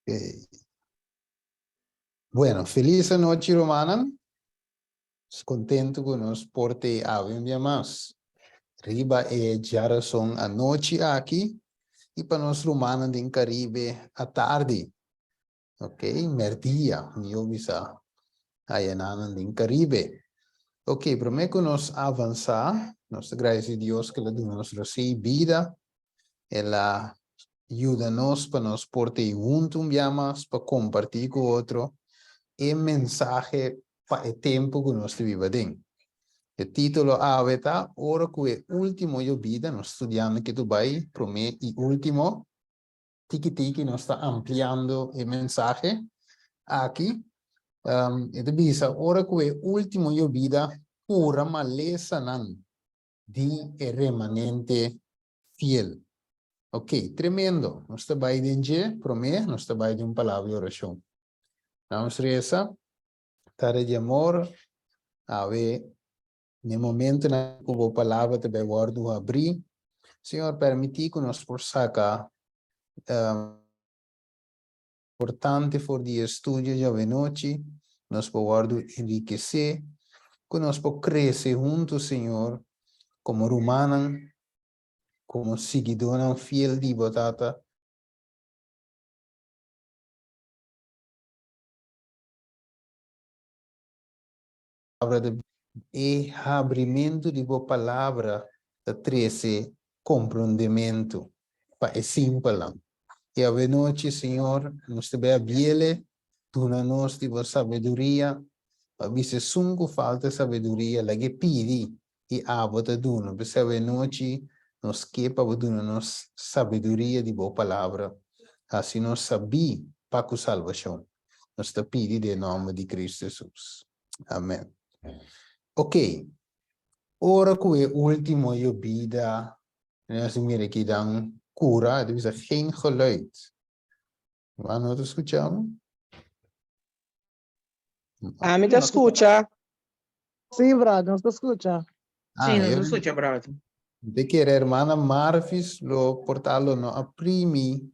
Okay. Bueno, feliz anochi rumannan. Contento cu nos por te awe un dia mas. Riba e djarason anochi aki y pa nos rumannan den Caribe atardi. Ok, merdia, mihó bisa ayanan den Caribe. Ok, promé ku nos avansá, nos ta gradisí Dios ku el a duna nos rosé i bida. El a yuda nos pa nos por ta ei huntu un bia mas pa kompartí ku otro e mensahe pa e tempu ku nos ta biba aden. E título awe ta Ora ku e último yobida, nos studiando ke tu bai promé i último. Tiki tiki nos ta ampliando e mensahe aki. E ta bisa, ora ku e ultimo yobida kura malesanan di e remanente fiel. Ok, tremendo. Nos ta bai den dje, promé nos ta bai den un palabra di orashon. Nos resa, Tata di amor, awe N'e momentonan ku bo palabra ta bai wòrdu habrí, Señor, permití ku nos por saka importante for di e estudio djawe-nochi, nos por wòrdu enrikesé, ku nos por krese huntu, Señor, komo rumannan, komo siguidónan fiel di bo, Tata. Palabra ta E habrimentu di bo palabra ta trese komprondementu pa e simpelnan. I awenochi, Señor, nos ta bai a biele, duna nos di bo sabiduria, pa bisa esun ku falta sabiduria, lag'e pidi i abo ta duna. P'esei awenochi nos ke pa bo duna nos sabiduria di bo palabra, hasi nos sabí pa ku salbashon. Nos ta pidi den nòmber di Kristu Hesus. Amen. Ok, ora ku e último yobida, nos a mira aki dan kura, e ta bisa geen geluid. Bo no ta skucha mi? Ami ta skucha. Sí, brother, nos ta skucha. Sí, nos ta skucha, brother. Mi ta kere hermana Marvis lo por ta lo no a primi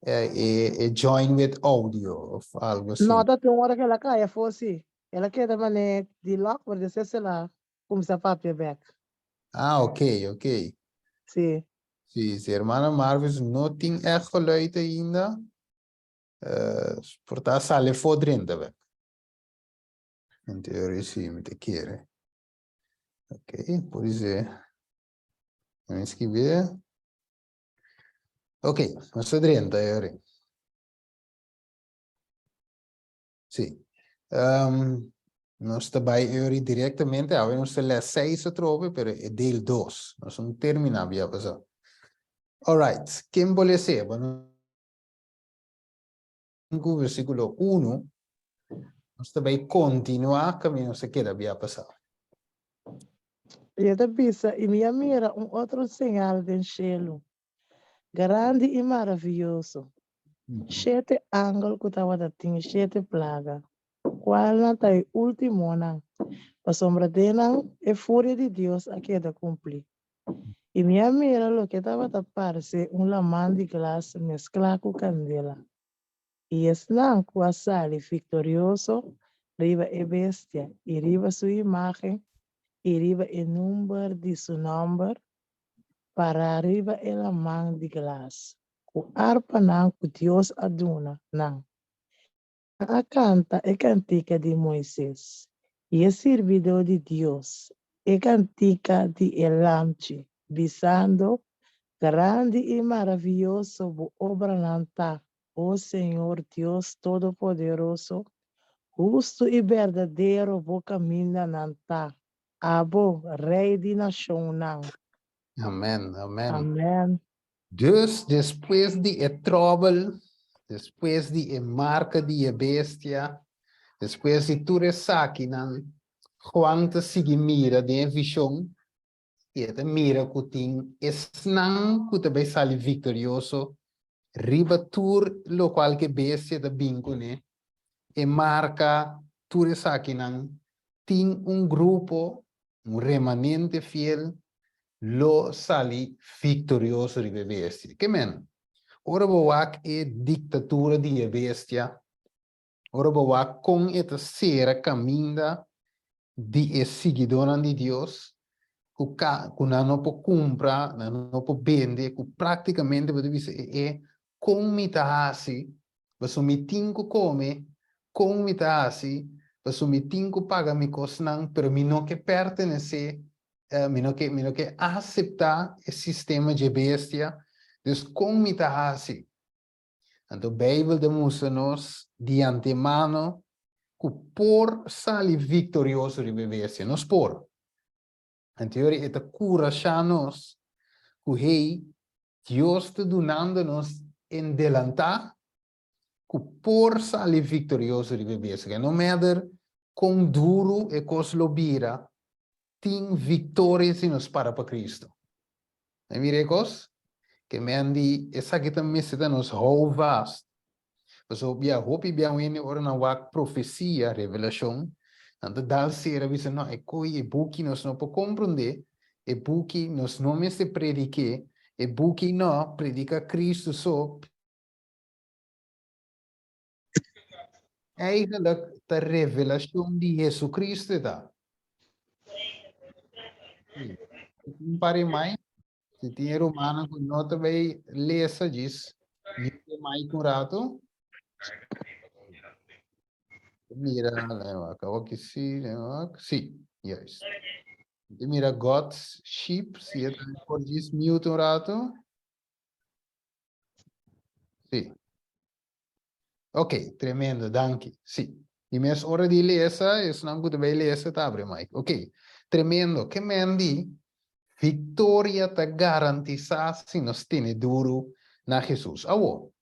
e join with audio of algo así. No ta tin ora ku el a kai afó sí. El a keda manera di lòk pero despues el a kuminsá papia bèk. Ah, ok, ok. Sí. Sí, sí, hermana Marvis no tin ègt geluid ainda. Por ta sali afó drenta bèk. En teoria sí, mi ta kere. Ok, podisé. Mi skibé. Ok, nos ta drenta e ora. Sí. Um, nos ta bai e ora directamente, awe nos ta les 6 atrobe, pero e deel 2. Nos no termina bia pasá. Alright, ken por lese? Bueno, versículo 1, nos ta bai continua kaminda nos a keda bia pasá. I e ta bisa, I mi a mira un otro señal den shelu, grandi i maravioso, shete angel ku tabata tin shete plaga, kualnan ta e últimonan, pasobra den nan e furia di Dios a keda kumplí. I mi a mira loke tabata parse un laman di glas mesklá ku kandela. I esnan ku a sali viktorioso riba e bestia i riba su imágen i riba e number di su nòmber, pará riba e laman di glas ku arpanan ku Dios a duna nan. Nan a kanta e kantika di Moises i e sirbidó di Dios, e kantika di e Lamchi, bisando, Grandi i maravioso bo obranan ta, o Señor Dios Todopoderoso, hustu i berdadero bo kamindanan ta, abo, Rei di nashonnan. Amen, amen. Amen. Dus despues di e tròbel, despues di e marka di e bestia, despues di tur esakinan, Juan ta sigui mira den e vishon i e ta mira ku tin esnan ku ta bai sali viktorioso riba tur lokual ku e bestia ta bin kuné, e marka, tur esakinan, tin un grupo, un remanente fiel. lo sali viktorioso riba e bestia. Ke men? Ora bo wak e diktatura di e bestia, ora bo wak kon e ta sera kaminda di e siguidónan di Dios, ku ka ku nan no por kumpra, nan no por bende, ku práktikamente bo ta bisa e e kon mi ta hasi, pasobra mi tin ku kome, kon mi ta hasi, pasobra mi tin ku paga mi kosnan, pero mi no ke pertenesé, mi no ke mi no ke aseptá e sistema dje bestia, dus kon mi ta hasi? Anto Beibel ta mustra nos di antemano ku por sali viktorioso riba e bestia. Nos por. Anto yori e ta kurashá nos ku hey, Dios ta dunando nos en delantá ku por sali viktorioso riba e bestia. No matter kon duru e kos lo bira, tin viktoria si nos para pa Kristu. E mira e kos? Ke men di esaki ta mester ta nos hou vast. Pasobra bia hopi bia un hende ora nan wak profesia, revelashon, nan ta dal sera bisa no e koi e buki nos no por komprondé, e buki nos no mester predik'é, e buki no, predika Kristu so. Eigenlijk ta revelashon di Jesucristo e ta. Un par di mai, si tin e rumannan ku no ta bay lesa djis, mute mic un rato. Mira, acabo ki si, si, juist. Mira God's sheep, si e ta por djis mute un rato. Sí. Ok, tremendo, danki. Sí. Di mes ora di lesa, esnan ku ta bai lesa ta abri mic. Ok, tremendo. Ke men di viktoria ta garantisá si nos tene duru na Hesus. Awor,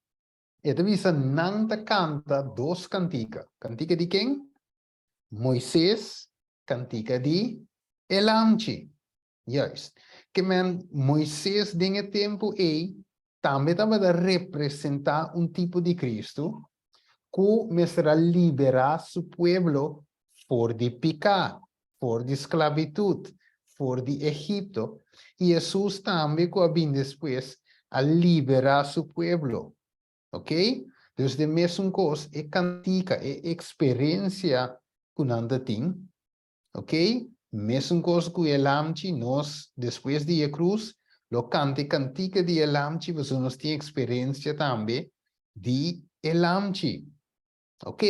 e ta bisa nan ta kanta dos kantika. Kantika di ken? Moises, kantika di e lamchi. Juist. Ke men Moises den e tempu ei tambe tabata representá un tipo di Kristu ku mester a liberá su pueblo for di piká, for di sklabitut, for di Egipto, i Hesus tambe ku a bin despues a liberá su pueblo. Ok? Dus den mesun kos e kantika, e eksperensia ku nan ta tin, Ok, mesun kos ku e lamchi, nos despues di e krus lo kanta e kantika di e lamchi pasobra nos tin eksperensia tambe di e lamchi. Ok,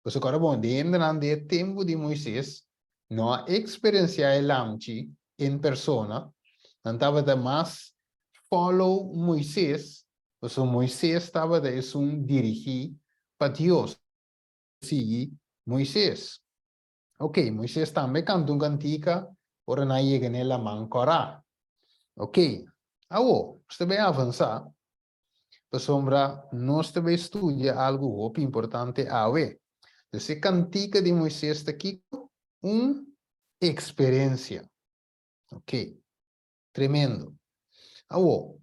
pasobra kòrda bon, den hendenan den e tempu di Moises no a eksperensiá e lamchi en persona, nan tabata mas follow Moises, pasobra Moises tabata esun dirigí pa Dios. sigui Moises. Ok, Moises tambe kanta un kantika ora nan a yega na e Laman Kòrá. Ok, awor, nos ta bai avansá, pasobra nos ta bai studia algu hopi importante awe. Dus e kantika di Moises ta kiko? Un eksperensia. Ok, tremendo. Awor,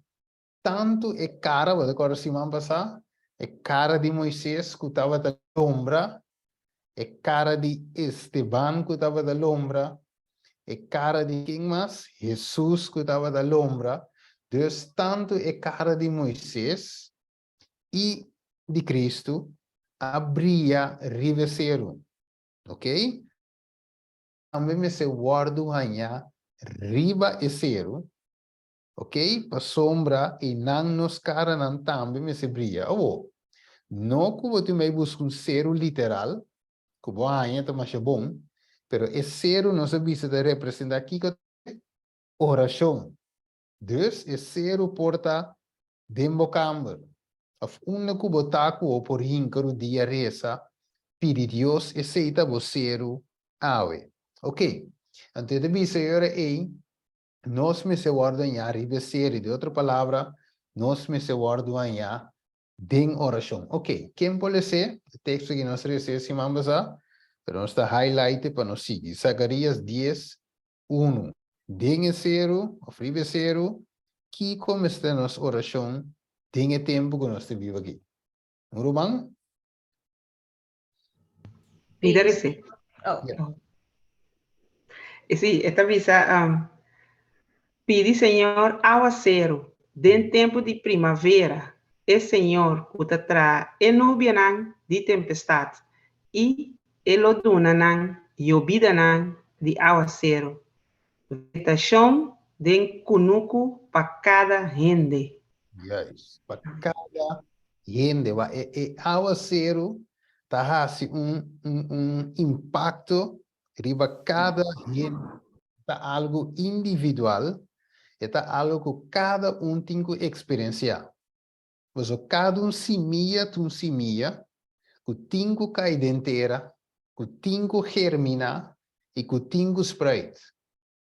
Tantu e kara, bo ta kòrda siman pasá? E kara di Moises ku tabata lombra, e kara di Esteban ku tabata lombra, e kara di ken mas? Hesus ku tabata lombra. Dus tantu e kara di Moises i di Kristu a bria riba e seru. Oké? Tambe mester wòrdu hañá riba e seru. Ok, pasobra einan nos karanan tambe mester bria. Awor, no ku bo tin bai buska un seru literal, ku bo haña ta masha bon, pero e seru nos a bisa ta representá kiko? Orashon. Dus e seru por ta den bo kamber, òf unda ku bo ta ku bo por hinka rudia resa, pidi Dios esei ta bo seru awe. Ok, anto e ta bisa e ora ei, Nos mester wòrdu hañá riba e seri. Di otro palabra, nos mester wòrdu hañá den orashon. Ok, ken por les'é? E teksto ki nos res'é siman pasá, pero nos ta highlight'e pa nos sigui. Zakarías dies, unu. Den e seru, òf riba e seru, kiko mester nos orashon den e tempu ku nos ta biba akí? Un ruman? Mi ta rese. Oh. Yeah. E sí, e ta bisa, um, Pidi Señor áwaseru den tempu di primavera, e Señor ku ta traha e nubianan di tempestat, i E lo duna nan yobidanan di áwaseru, vegetashon den kunuku pa kada hende. Juist, pa kada hende. Wa e e áwaseru ta hasi un un un impakto riba kada hende. Ta algu individual, e ta algu ku kada un tin ku eksperensiá. Pasobra kada un simia ta un simia ku tin ku kai den tera, ku tin ku germiná i ku tin ku spruit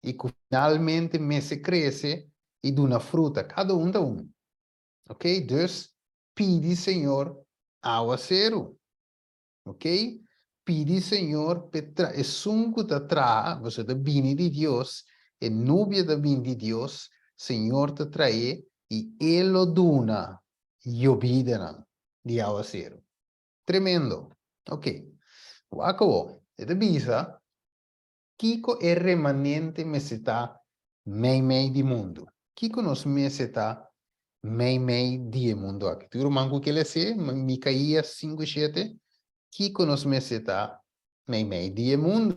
i ku finalmente mester krese i duna fruta. Kada un ta un. Ok, dus pidi Señor awaseru. Ok, pidi Señor p'e tra esun ku ta traha, pasobra ta bini di Dios, e nubia ta bini di Dios, Señor ta trae i E lo duna yobidanan di awaseru. Tremendo. Ok, wak awor, e ta bisa kiko e remanente mester ta meimei di mundu. Kiko nos mester ta meimei di e mundu aki? Tur ruman ku ke lese Mikaías 5:7, kiko nos mester ta meimei di e mundu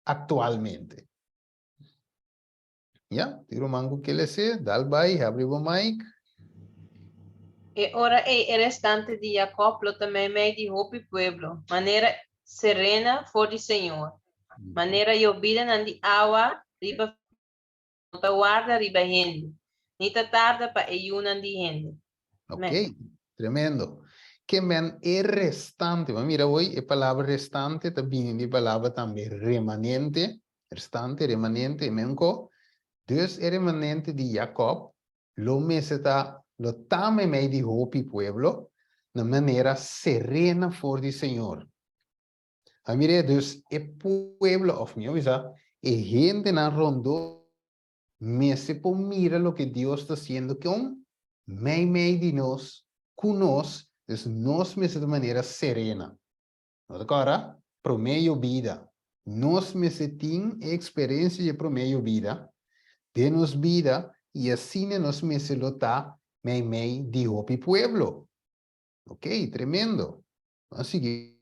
aktualmente? Ya, tur ruman ku ke lese, dal bai, habri bo mic. E ora ei e restante di Jakòb lo ta meimei di hopi pueblo, manera serena for di Señor, manera yobidanan di awa riba no ta warda riba hende, ni ta tarda pa e yunan di hende. Ok, tremendo. Ke men e restante, bo a mira hoy e palabra restante ta bini di palabra tambe remanente, restante, remanente, e men ko. Dus e remanente di Jacob lo mester ta, lo ta meimei di hopi pueblo na manera serena for di Señor. A mira, dus e pueblo, of mihó bisa, e hendenan rondó mester por mira loke Dios ta hasiendo kon meimei di nos, ku nos, dus nos mester ta manera serena. No ta kòrda? Promé yobida. Nos mester tin e eksperensia di e promé yobida den nos bida i asina nos mester lo ta meimei di hopi pueblo. Ok, tremendo. Ban sigui.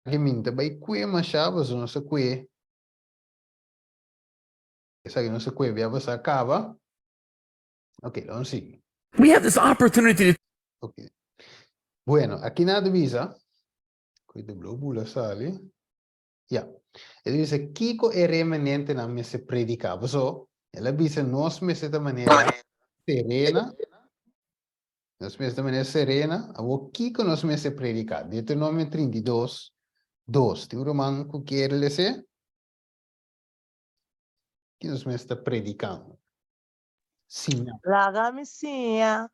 Aki mi ta bai kue mashá pasobra nos a kue esaki nos a kue bia pasá a kaba. Ok, lo sigui. We have this opportunity to. Ok. Bueno, aki nan ta bisa, koe de blou bula sali. Ya. E ta bisa kiko e remanentenan mester prediká. Paso, el a bisa nos mester ta manera serena. Nos mester ta manera serena. Awor kiko nos mester prediká? Deuteronomio 32, 2. Tin un ruman ku kier lese? Ki nos mester ta predikando? Siña. Laga mi siña,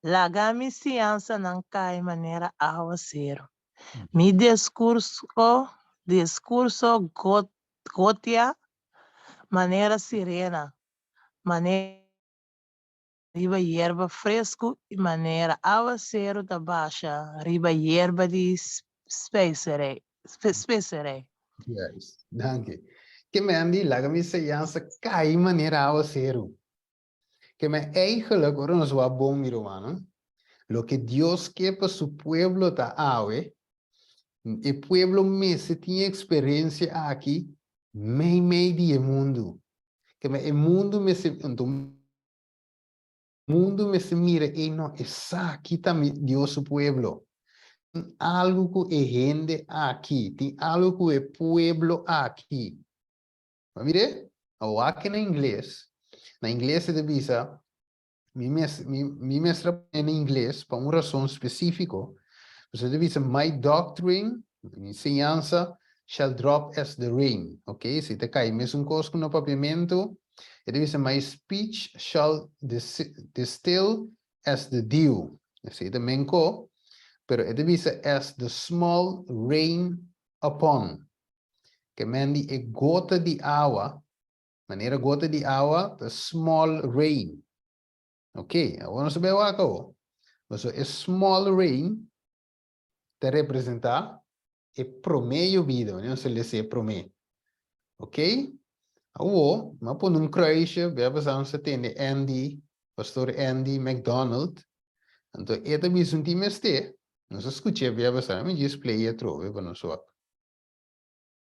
laga mi siñansanan kai manera awaseru. Mi diskurso, diskurso gotia manera sirena, manera riba yerba fresku i manera awaseru ta basha riba yerba di speserei. Juist, danki. Ke men di laga mi seyansa kai manera awaseru. Ke men eigenlijk, ora nos wak bon mi rumannan, loke Dios ke pa su pueblo ta awe, e pueblo mester tin e eksperensia aki meimei di e mundu. Ke men e mundu mester, anto mundu mester mira, ey no, esaki ta mi Dios su pueblo. Tin algu ku e hende aki, tin algu ku e pueblo aki. Bo mir'é? Awor wak na ingles. Na ingles e ta bisa, mi mes, mi, mi mester a pone na ingles pa un rason spesífiko. Pasobra e ta bisa, my doctrine, mi enseñansa, shall drop as the rain. Ok, si ta kai mesun kos ku na papiamentu, e ta bisa, my speech shall distill as the dew. Esei ta menko, pero e ta bisa as the small rain upon. Ke men di e gota di awa, manera gota di awa ta small rain. Ok, awor nos ta bai wak awor. Pasobra e small rain ta representa e prome yobida, wanneer nos ta lesa e prome. Ok? Awo, m'a pone un kruisje, bia pasá nos a tende Andy, Pastor Andy McDonald, anto e ta bisa un tin mester, nos a skuch'é bia pasá, mi djis play atrobe pa nos wak.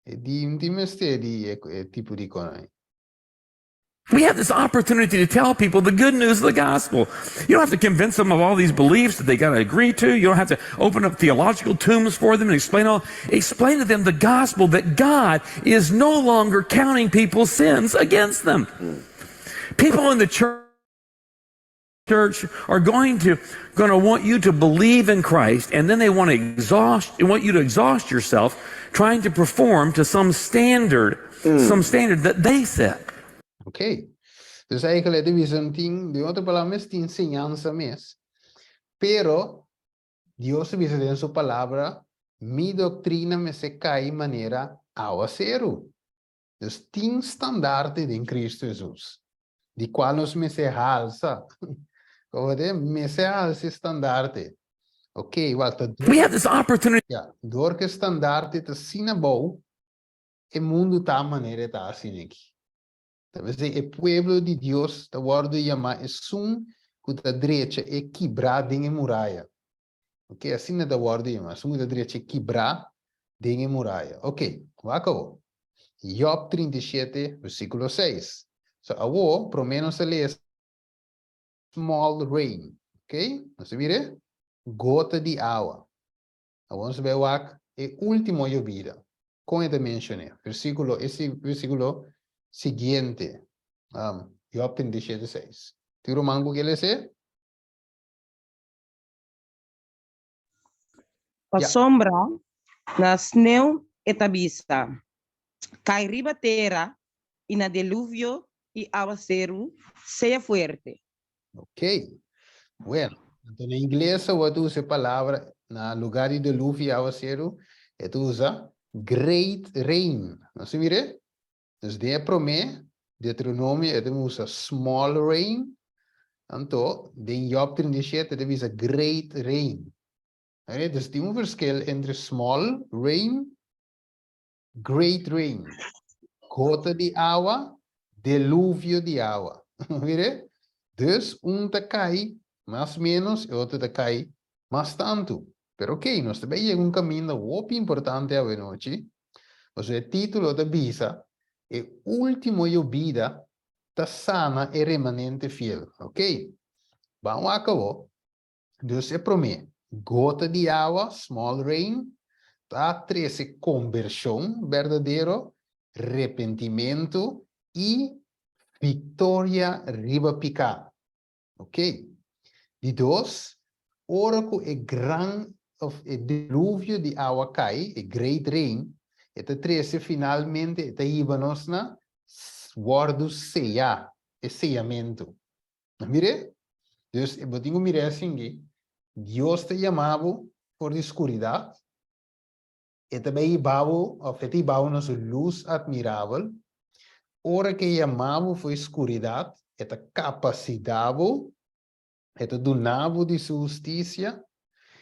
E di un tin mester di e tipo di konai. We have this opportunity to tell people the good news of the gospel. You don't have to convince them of all these beliefs that they got to agree to. You don't have to open up theological tombs for them and explain all. Explain to them the gospel that God is no longer counting people's sins against them. People in the church church are going to going to want you to believe in Christ and then they want to exhaust want you to exhaust yourself trying to perform to some standard mm. some standard that they set. Okay. Dus eigenlijk de bisa tin, de otro palabra mes tin enseñanza mes. Pero Dios bisa den su palabra, mi doctrina me se cae manera aguacero. Dus tin standarte den Cristo Jesus, di cual nos mester halsa. Como de mester halsa e standarte. Ok, wak ta We have this opportunity. Ja, door cu e standarte ta asina abou, e mundo ta manera e ta asina aki. Ta p'esei e pueblo di Dios ta wordo yama esun cu ta drecha e kibra den e muraya. Ok, asina ta wòrdu yamá. Esun ku ta drecha e kibrá den e muraya. Ok, wak awor. Jòb 37, versíkulo 6. So awor, promé nos a lesa small rain. Ok, nos a mira e gota di awa. Awor nos a bai wak e último yobida. Kon e ta menshon'é? Versíkulo, e versíkulo siguiente. Um, Jòb 37, 6. Tin ruman ku ke les'é? Pasobra na sneu e ta bisa, Kai riba tera, i na deluvio i awaseru sea fuerte. Ok. Bueno, anto na ingles awor ta usa e palabra, na lugar di deluvio i awaseru, e ta usa great rain. Nos ta mira? Dus den e promé, Deuteronomio, e ta usa small rain, anto den Job 37 e ta bisa great rain. Oké, dus tin un verschil entre small rain, great rain. Gota di awa, deluvio di awa. Mire? Dus un ta kai mas menos, e otro ta kai mas tantu. Pero oké, nos ta bai yega un kaminda hopi importante awenochi. Pasobra e título ta bisa, E último yobida ta sana e remanente fiel. Ok, ban wak awor. Dus e promé, gota di awa, small rain, ta trese kombershon berdadero, repentimentu i viktoria riba piká. Ok. Di dos, ora ku e gran of e diluvio di awa kai, e great rain, e ta trese finalmente, e ta hiba nos na wòrdu seyá, e seyamentu. No mir'é? Dus bo tin ku mir'é asinki, Dios ta yama bo for di skuridat, E ta bai hiba bo, òf e ta hiba bo na su lus atmirabel. Ora ku e yama bo for e skuridat, e ta kapasitá bo, e ta duna bo di su hustisia,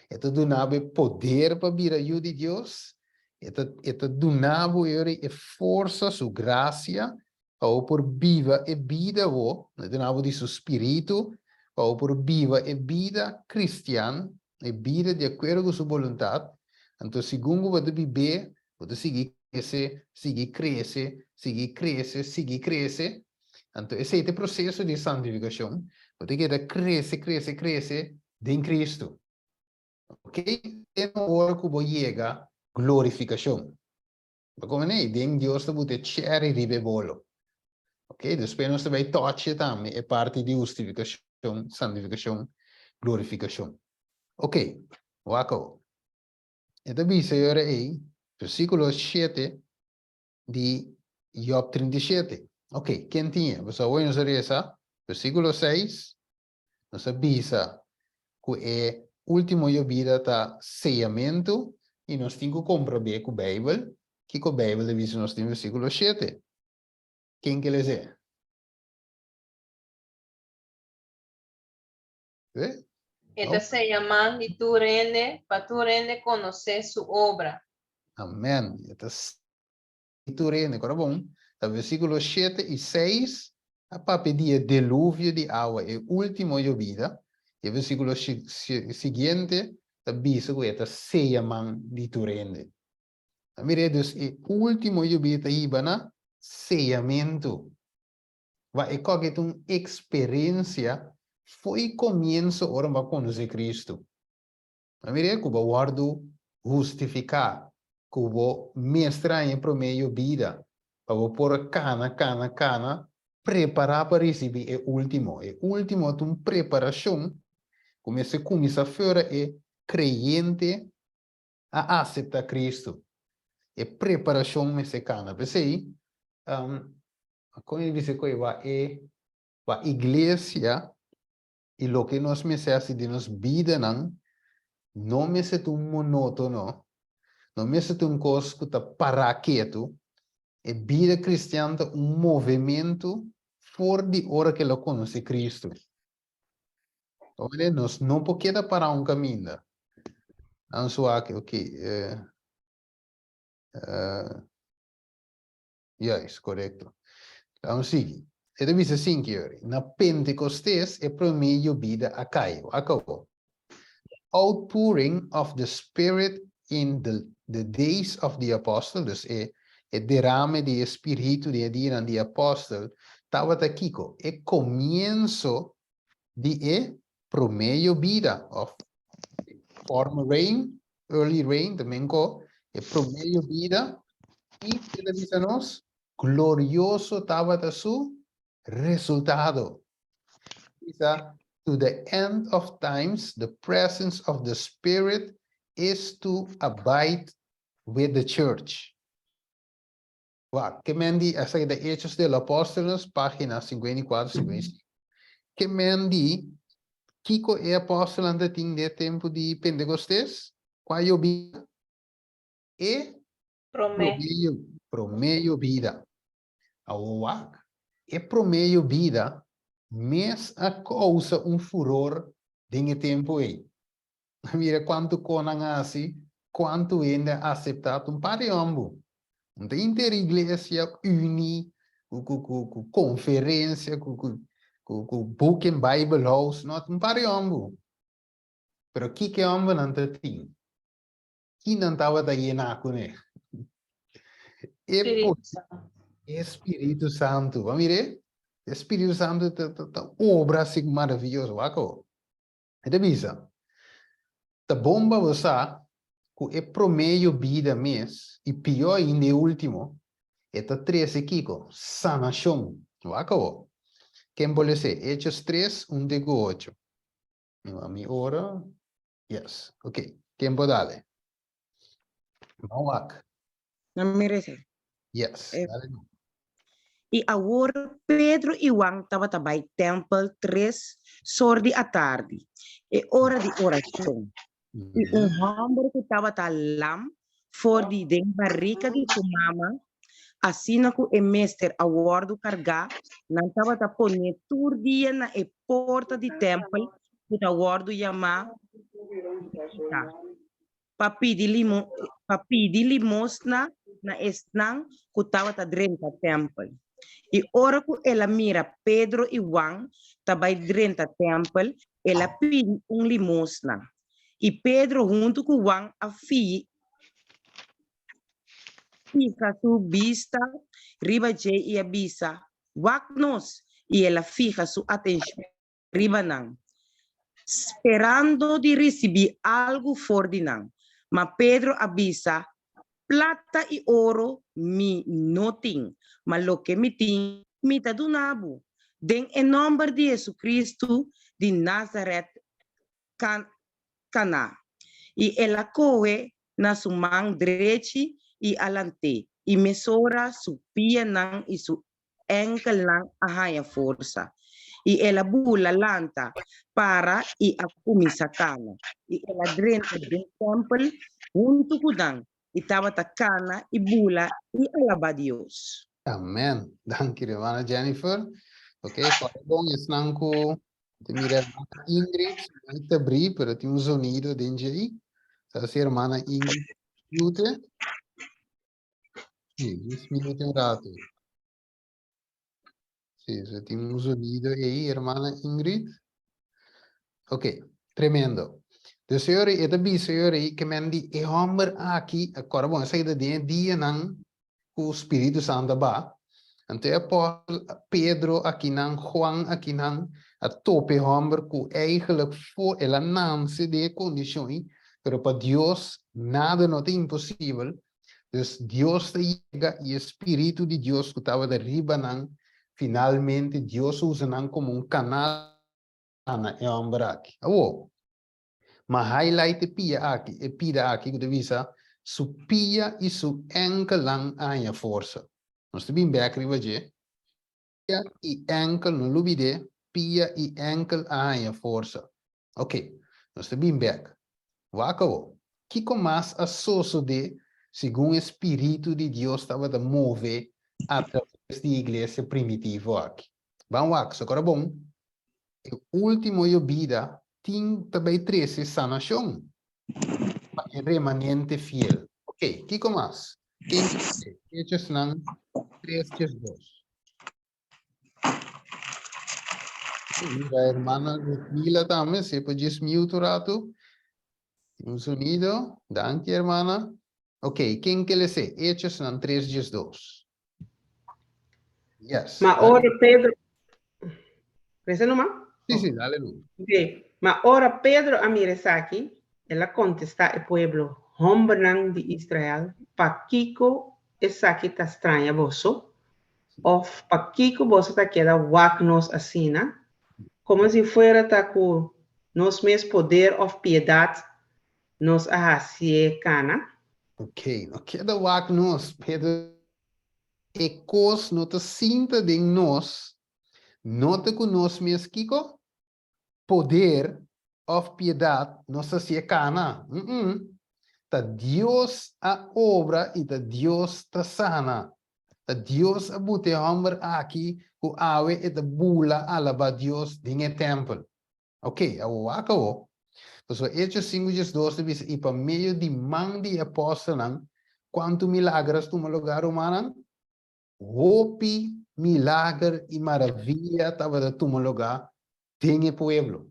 e ta duna bo e poder pa bira yu di Dios, e ta e ta duna bo e ora e forsa, su grasia, pa bo por biba e bida bo, e ta duna bo di su spiritu, pa bo por biba e bida kristian, e bida di akuerdo ku su boluntat, anto segun ku bo ta bib'é, bo ta sigui krese, sigui krese, sigui krese, sigui krese, anto esei ta e proseso di santifikashon, bo ta keda krese, krese, krese den Kristu. Oke, te na ora ku bo yega glorifikashon. Bo kome nei, den Dios ta buta e cherry riba e bolo. Ok, despues nos ta bai tochi tambe e parti di hustifikashon, santifikashon, glorifikashon. Ok, wak awor. E ta bisa e ora ei, versíkulo shete di Job 37. Ok, ken tin e? Pasobra awor nos a resa versíkulo seis, Nos a bisa ku e último yobida ta seyamentu i nos tin ku komprob'é ku Beibel. Kiko Beibel ta bisa nos den versíkulo shete? Ken ke les'é? Ve? E ta seya man di tur hende pa tur hende konosé su obra. Amèn. E ta seya tur hende. Kora bon? Ta versíkulo 7 i 6 a papia di e deluvio di awa, e último yobida. E versíkulo siguiente ta bisa ku e ta seya man di tur hende. Ta mira, dus e último yobida ta hiba na seyamentu. Wa e koke ta un eksperensia fo'i komienso ora bo a konosé Kristu. Ta mira ku bo a wòrdu hustifiká, ku bo mester haña e promé yobida pa bo por a kana, kana, kana, prepará pa risibí e último. E último ta un preparashon ku mester kuminsá fora e kreyente a aseptá Kristu. E preparashon mester kana. P'esei, kon e bisa ku e wak e wak iglesia i loke nos mester hasi den nos bidanan no mester ta un monótono, no mester ta un kos ku ta pará ketu. E bida kristian ta un movementu for di ora ku el a konosé Kristu. Nos no por keda pará un kaminda. Nan su aki, ok. Juist, korekto. Laat nos sigui. E ta bisa asin ki ori, na Pentekostes e promé yobida a kai. Wak awor. The outpouring of the Spirit in the the days of the apostle, dus e e derame di e Spiritu den e dianan di e apostel, tabata kiko? E komienso di e promé yobida, òf former rain, early rain, ta men ko e promé yobida, i ke ta bisa nos? Glorioso tabata su resultado. Bisa, to the end of times the presence of the Spirit is to abide with the church. Wak, ke men di, esaki ta Hechos de los Apóstoles, página 54, 55. Ke men di, kiko e apòstelnan ta tin den e tempu di Pentekostes? Kua yobida? E Promé. Promé yobida. Awor wak, e promé yobida mes a kousa un furor den e tempu ei. Mira kuantu kon nan a hasi, kuantu hende a aseptá, ta un par di hòmber. No ta henter iglesia uní ku ku ku ku konferensia, ku ku ku ku book en Bible house, no, ta un par di hòmber. Pero kiko e hòmbernan ta tin? Ki nan tabata yená kuné? E Spiritu Santu. E Spiritu Santu. Bo a mir'é? E Spiritu Santu ta ta ta obra asina maravioso. Wak awor. E ta bisa, Ta bon pa bo sa ku e promé yobida mes, i pió ainda e último, e ta trese kiko? Sanashon. Wak awor. Ken por les'é? Hechos tres, un te ku ocho. Mi wak mi ora. Yes. Ok. Ken por dale? Ban wak. Na mi resa. Yes. Eh. Dale. I awor Pedro i Juan tabata bai tèmpel tres sor di atardi, e ora di orashon. I un hòmber ku tabata lam for di den barika di su mama, asina ku e mester a wòrdu kargá, nan tabata pon'é tur dia na e porta di tèmpel ku ta wòrdu yamá Bunita. pa pidi limo pa pidi limosna na esnan ku tabata drenta tèmpel. I ora ku el a mira Pedro i Juan ta bai drenta tèmpel, el a pidi un limosna. I Pedro huntu ku Juan a fi fiha su bista riba dje i a bisa, Wak nos! I el a fiha su atenshon riba nan, sperando di risibí algu for di nan. Ma Pedro a bisa, Plata i oro mi no tin, ma loke mi tin, mi ta duna bo. Den e nòmber di Jesucristo di Nazaret, kana. I el a kohe na su man drechi i a lant'é, i mesora su pianan i su ènkelnan a haña forsa. I el a bula lanta, para i a kuminsá kana. I el a drenta den tèmpel huntu ku nan, i tabata kana i bula i alabá Dios. Amen. Danki hermana Jennifer. Ok, kòrda bon esnan ku ta mira hermana Ingrid, su mic ta bri, pero tin un zonido den dje. Sa si hermana Ingrid mute? Sí, just mute un rato. Sí, se tin un zonido ei, hermana Ingrid. Ok, tremendo. Dus señor, e ta bisa, señor, ke men di e homber aki, akora bon, esaki ta den e dianan ku Spiritu Santo a ba. Anto e apòstel Pedro akinan, Juan akinan, a topa e homber ku eigenlijk for el a nanse den e kondishon ei, pero pa Dios nada no ta imposibel. Dus Dios ta yega i e Spiritu di Dios ku tabata riba nan, finalmente Dios usa nan komo un kanal na e hòmber aki. Awor, m'a highlight e pia aki, e pida aki ku ta bisa su pia i su ènkelnan a haña forsa. Nos ta bin bèk riba dje. Pia i ènkel, no lubid'é, pia i ènkel a haña forsa. Ok, nos ta bin bèk. Wak awor, kiko mas a sosodé segun e spiritu di Dios tabata move atraves di iglesia primitivo aki? Ban wak, sokora bon, e último yobida tin ta bai trese sanashon pa e remanente fiel. Ok, kiko mas? Ken ke lei? Hechosnan 3:2. Mira, hermana Ludmila tambe, si por djis mute un ratu. Tin un sonido. Danki, hermana. Ok, ken ke les'é? Hechosnan 3:2. Yes. Ma ora Pedro Reza numa? Sí, sí, dale numa. Ok. Ma ora Pedro a mira esaki, el a kontestá e pueblo, Hòmbernan di Israel, pakiko esaki ta straña boso? Òf pakiko boso ta keda wak nos asina, komo si fuera ta ku nos mes poder òf piedat nos a hasié kana? Ok, no keda wak nos, Pedro. E kos no ta sinta den nos, no ta ku nos mes kiko? Poder òf piedat nos ta hasié kana. Mm-mm. Ta Dios a obra i ta Dios ta sana. Ta Dios a buta e hòmber aki ku awe e ta bula alabá Dios den e tèmpel. Ok, awor wak awor. Pasobra Hechos 5:12 ta bisa, I pa medio di man di e apòstelnan, kuantu milager a tuma lugá, rumannan? Hopi milager i maravia tabata tuma lugá den e pueblo.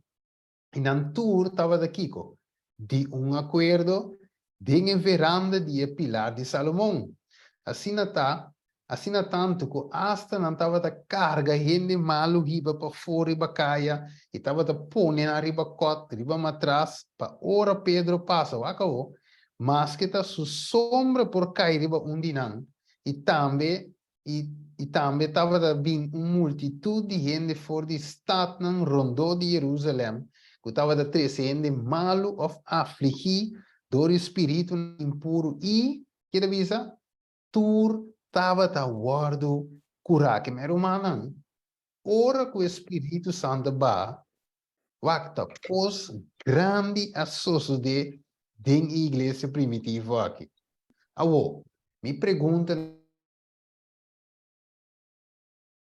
I nan tur tabata kiko? Di un akuerdo den e veranda di e pilar di Salomon. Asina ta, asina tantu ku asta nan tabata karga hende malu hiba pafó riba kaya i tabata pone nan riba kòt, riba matras, pa ora Pedro pasa, wak awó, maske ta su sombra por kai riba un di nan, i tambe i i tambe tabata bin un multitut di hende for di statnan rondó di Jerusalèm ku tabata trese hende malu òf afligí dor di spiritunan impuru i, ke ta bisa? Tur tabata wòrdu kurá. Ke mi rumannan, ora ku e Spiritu Santu baha, wak ta kos grandi a sosodé den e iglesia primitivo aki. Awor, mi pregunta na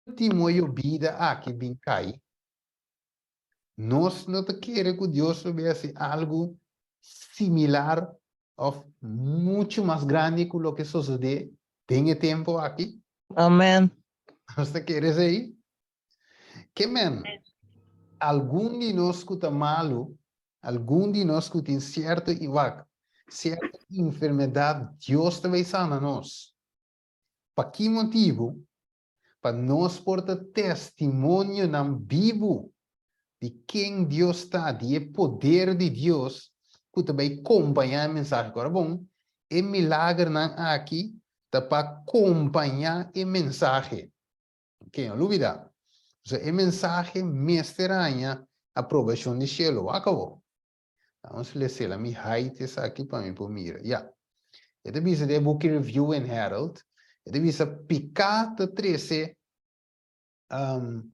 último yobida aki bin kai, nos no ta kere ku Dios lo bin hasi algu similar òf muchu mas grandi ku loke sosodé den e tempu aki? Amen. Nos ta kere esei? Ke men, algun di nos ku ta malu, algun di nos ku tin sierto i wak, sierto enfermedat, Dios ta bai sana nos. Pa ki motibu? Pa nos por ta testimonionan bibu di ken Dios ta, di e poder di Dios ku ta bai kompañá e mensahe. Ora bon, e milagernan aki ta pa kompañá e mensahe. Ok, no lubida. So e mensahe mester haña aprobashon di shelu. Wak awor. Vamos lesela mi hide esaki pa mi por mira. Ya. E ta bisa den e buki Review and Herald, e ta bisa piká ta trese, um,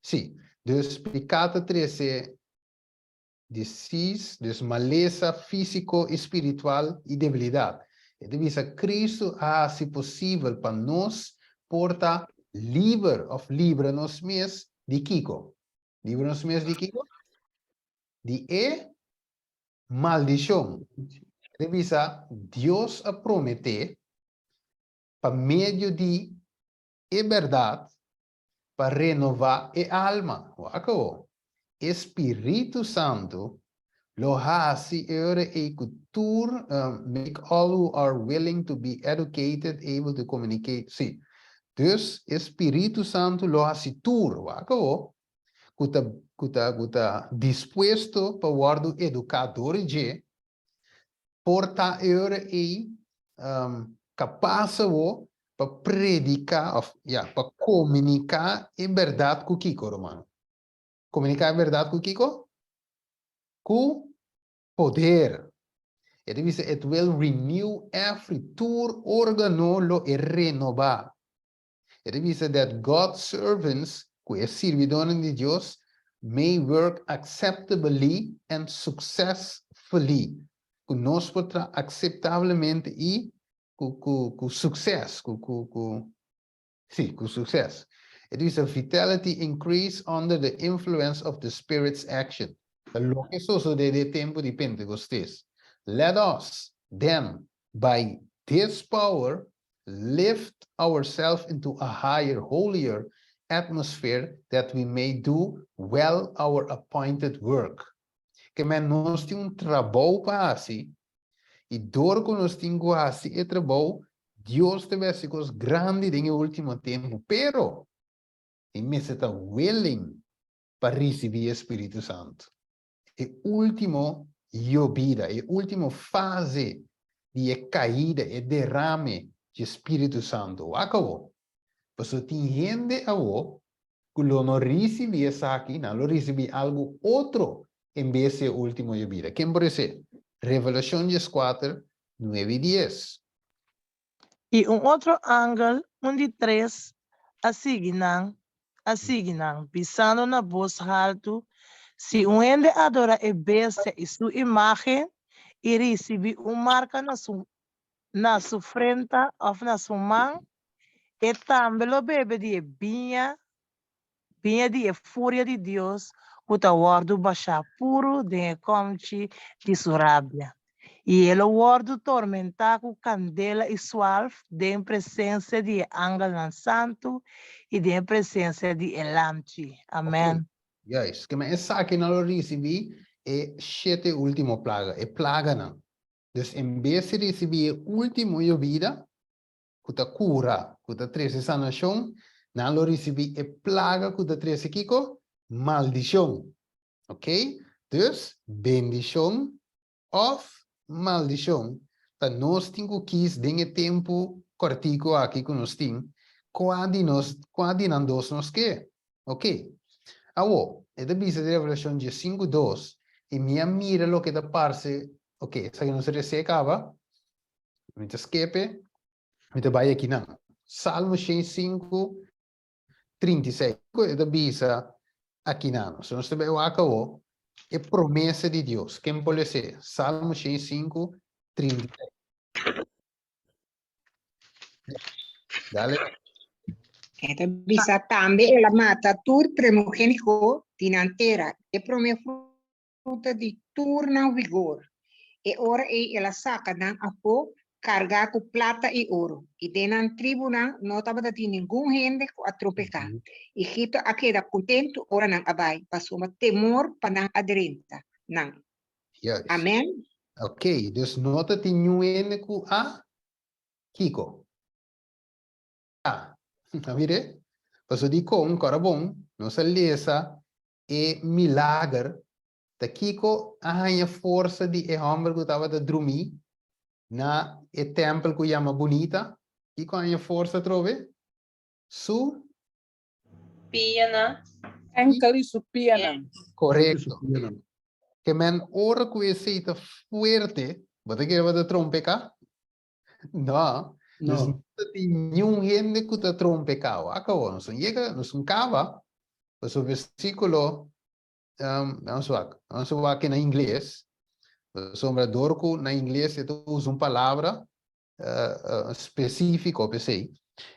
sí, dus piká ta trese disease, dus malesa físiko i spiritual i debilidat. E ta bisa Kristu a hasi posibel pa nos por ta liber òf libra nos mes di kiko? Libra nos mes di kiko? Di e maldishon. E ta bisa Dios a prometé pa medio di e bèrdat. Pa renová e alma. Wak awor. E Spiritu Santu lo hasi e ora ei ku tur, make all who are willing to be educated able to communicate, sí. Dus e Spiritu Santu lo hasi tur, wak awor, ku ta ku ta ku ta dispuesto pa wòrdu eduká dor di dje, por ta e ora ei kapas awor pa prediká òf ya, pa komuniká e bèrdat ku kiko, ruman? Komuniká e bèrdat ku kiko? Ku poder. E ta bisa, It will renew every, tur órgano lo e renobá. E ta bisa that God's servants, ku e sirbidónan di Dios, may work acceptably and successfully, ku nos por traha akseptablemente i ku ku ku sukses, ku ku ku sí, ku sukses. E ta bisa vitality increase under the influence of the Spirit's action. Ta loke sosodé den e tempu di Pentekostes. Let us, then, by this power, lift ourselves into a higher, holier atmosphere that we may do well our appointed work. Ke men nos tin un trabou pa hasi, i dor ku nos tin ku hasi e trabou, Dios ta bai hasi kos grandi den e último tempu. Pero, e mester ta willing pa risibí e Spiritu Santu. E último yobida, e último fase di e kaida, e derame dje Spiritu Santu. Wak awo. Pasobra tin hende awo ku lo no risibí esaki, nan lo risibí algu otro en bes di e último yobida. Ken por esei? Revelashon dieskuater, nuebe i dies. I un otro angel, un di tres, a sigui nan, a sigui nan, bisando na bos haltu, Si un hende adora e bestia i su imágen i risibí un marka na su na su frenta òf na su man, e tambe lo bebe di e biña, biña di e furia di Dios ku ta wòrdu bashá puru den e kòmchi di su rabia, i e lo wòrdu tormentá ku kandela i sualf den presensia di e angelnan santu i den e presensia di e Lamchi. Amèn. Juist. Ke men esakinan lo risibí e shete último plaga, e plaganan. Dus en bes di risibí e último yobida, ku ta kura, ku ta trese sanashon, nan lo risibí e plaga ku ta trese kiko? Maldishon. Ok? Dus, bendishon òf maldishon, ta nos tin ku kis den e tempu kòrtiku aki ku nos tin, kua di nos, kua di nan dos nos ke. Ok. Awor, e ta bisa den Revelashon diesinku dos, I mi a mira loke ta parse, ok, esaki nos a resé kaba, Mi ta skepe, mi ta bai akinan. Salmo 105, 36. E ta bisa akinan. So nos ta bai wak awo e promesa di Dios. Ken por les'é? Salmo 105, 36. Dale. E ta bisa tambe el a mata tur primogéniko di nan tera, e promé fruta di tur nan vigor. E ora ei el a saka nan afó kargá ku plata i oro, i den nan tribunan no tabata tin ningun hende ku a tropeká. Egipto a keda kontentu ora nan a bai, pasobra temor pa nan a drenta nan. Juist. Amèn. Oké, dus no ta tin niun hende ku a kiko? A. A mir'é? Pasobra dikon, kòrda bon, nos a lesa E milager ta kiko a haña forsa di e hòmber ku tabata drumí na e tèmpel ku yama Bunita? Kiko a haña forsa atrobe? Su. Pianan. Enkel i su pianan. Korekto. Ke men ora ku esei ta fuerte, bo ta kere bo ta trompeká? No. No. No ta tin niun hende ku ta trompeká. Wak awor, nos un yega, nos un kaba, pasobra versíkulo, um, vamos wak, vamos wak na ingles, pasobra dor ku na ingles e ta usa un palabra uh, uh, spesífiko p'esei.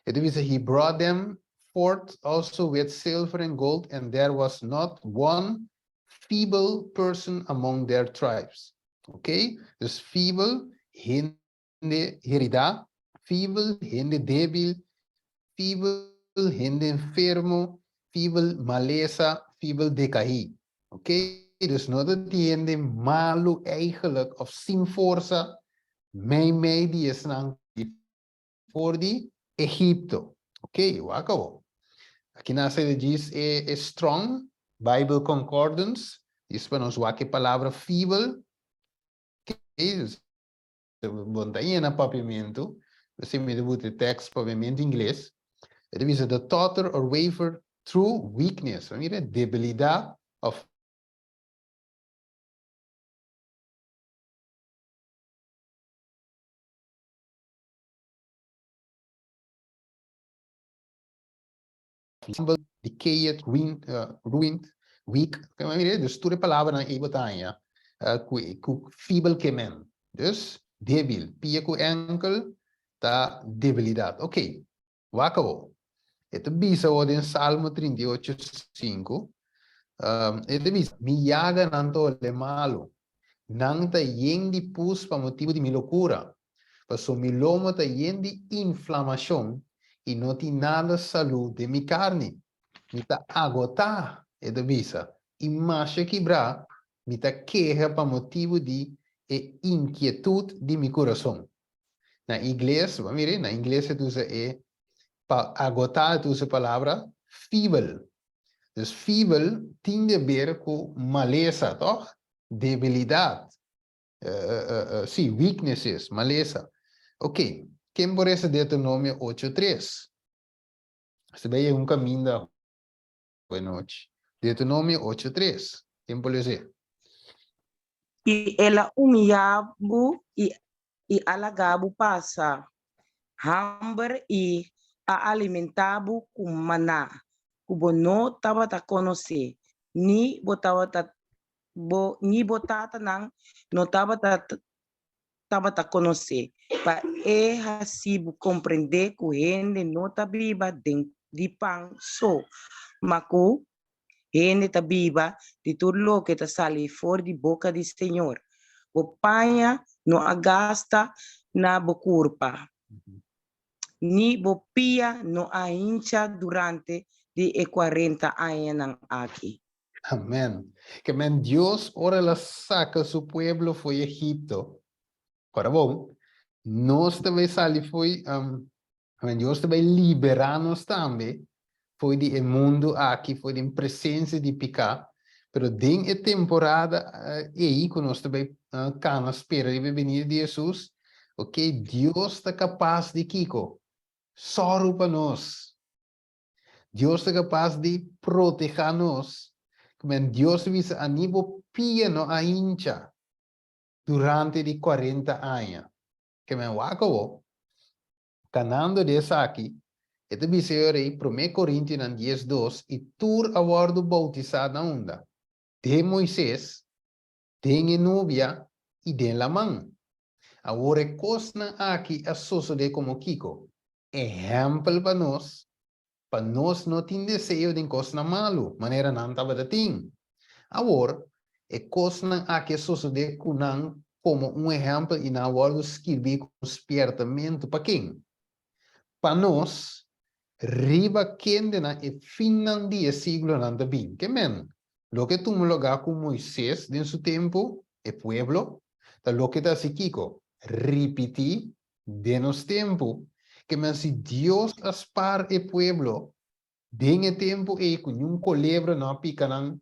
E ta bisa, he brought them forth also with silver and gold, and there was not one feeble person among their tribes. Ok? Dus feeble, hende heridá, feeble, hende débil, feeble, hende enfermo. Feeble malesa, feeble decaí. Ok? Dus no ta di hende malu eigenlijk of sin forsa meimei di esnan di for di Egipto. Ok, wak awor. Aki nan a sede djis e e Strong Bible Concordance, djis pa nos wak e palabra feeble. Ok, Bon ta yena papiamentu, p'esei mi ta buta e tekst papiamentu ingles. E ta bisa the totter or waver through weakness. Bo mira, debilidat òf stumble, decayed, ruined, ruined, weak. Bo mira, dus tur e palabranan ei bo ta haña ku ku feeble ke men. Dus, debil. Pia ku enkel ta debilidat. Ok, wak awor. E ta bisa awor den Salmo 38, 5, e ta bisa, Mi yaganan ta ole malu. Nan ta yen di pus pa motibu di mi lokura. Paso mi lomo ta yen di inflamashon i no tin nada salú den mi karni. Mi ta agotá, e ta bisa, i masha kibrá Mi ta keha pa motibu di e inkietut di mi kurason. Na ingles, bo a mira, na ingles e ta usa e, pa agotá e ta usa e palabra feeble. Dus feeble tin di haber ku malesa, tòg? Debilidat. Sí, weaknesses, malesa. Oké, ken por resa Deuteronomio 8:3? Si bai un kaminda Buenochi. Deuteronomio 8, 3. Ken por lez'é? I el a humiyá bo i i a laga bo pasa hamber i a alimentá bo ku maná ku bo no tabata konosé, ni bo tabata bo ni bo tatanan no tabata tabata konosé, pa e hasi bo komprendé ku hende no ta biba den di pan so, ma ku hende ta biba di tur loke ta sali for di boka di Señor. Bo paña no a gasta na bo kurpa, ni bo pia no a hincha durante di e kuarenta añanan aki. Amen. Ke men Dios ora el a saka su pueblo fo'i Egipto, ora bon, nos ta bai sali fo'i, um, amen, Dios ta bai liberá nos tambe fo'i di e mundu aki, fo'i den presensia di piká, pero den e temporada ei ku nos ta bai kana spera riba e benida di Hesus, ok, Dios ta kapas di kiko? Sòru pa nos. Dios ta kapas di protehá nos. Men Dios ta bisa ani bo pia no a hincha durante di kuarenta aña. Ke men wak awor, kanando di esaki, e ta bisa e ora ei Promé Korintionan 10:2, I tur a wòrdu boutisá na unda? Den Moises, den e nubia i den laman. Awor e kosnan aki a sosodé komo kiko? Ehèmpel pa nos, pa nos no tin deseo den kosnan malu, manera nan tabata tin. Awor, e kosnan aki a sosodé ku nan komo un ehèmpel i nan a wòrdu skirbí komo spièrtamentu. Pa ken? Pa nos, riba kendenan e finnan di e siglonan ta bin. Ke men? Loke tuma lugá ku Moises den su tempu, e pueblo, ta loke ta hasi kiko? Ripití den nos tempu. Ke men si Dios a spar e pueblo den e tempu ei ku niun kolebra no a pika nan,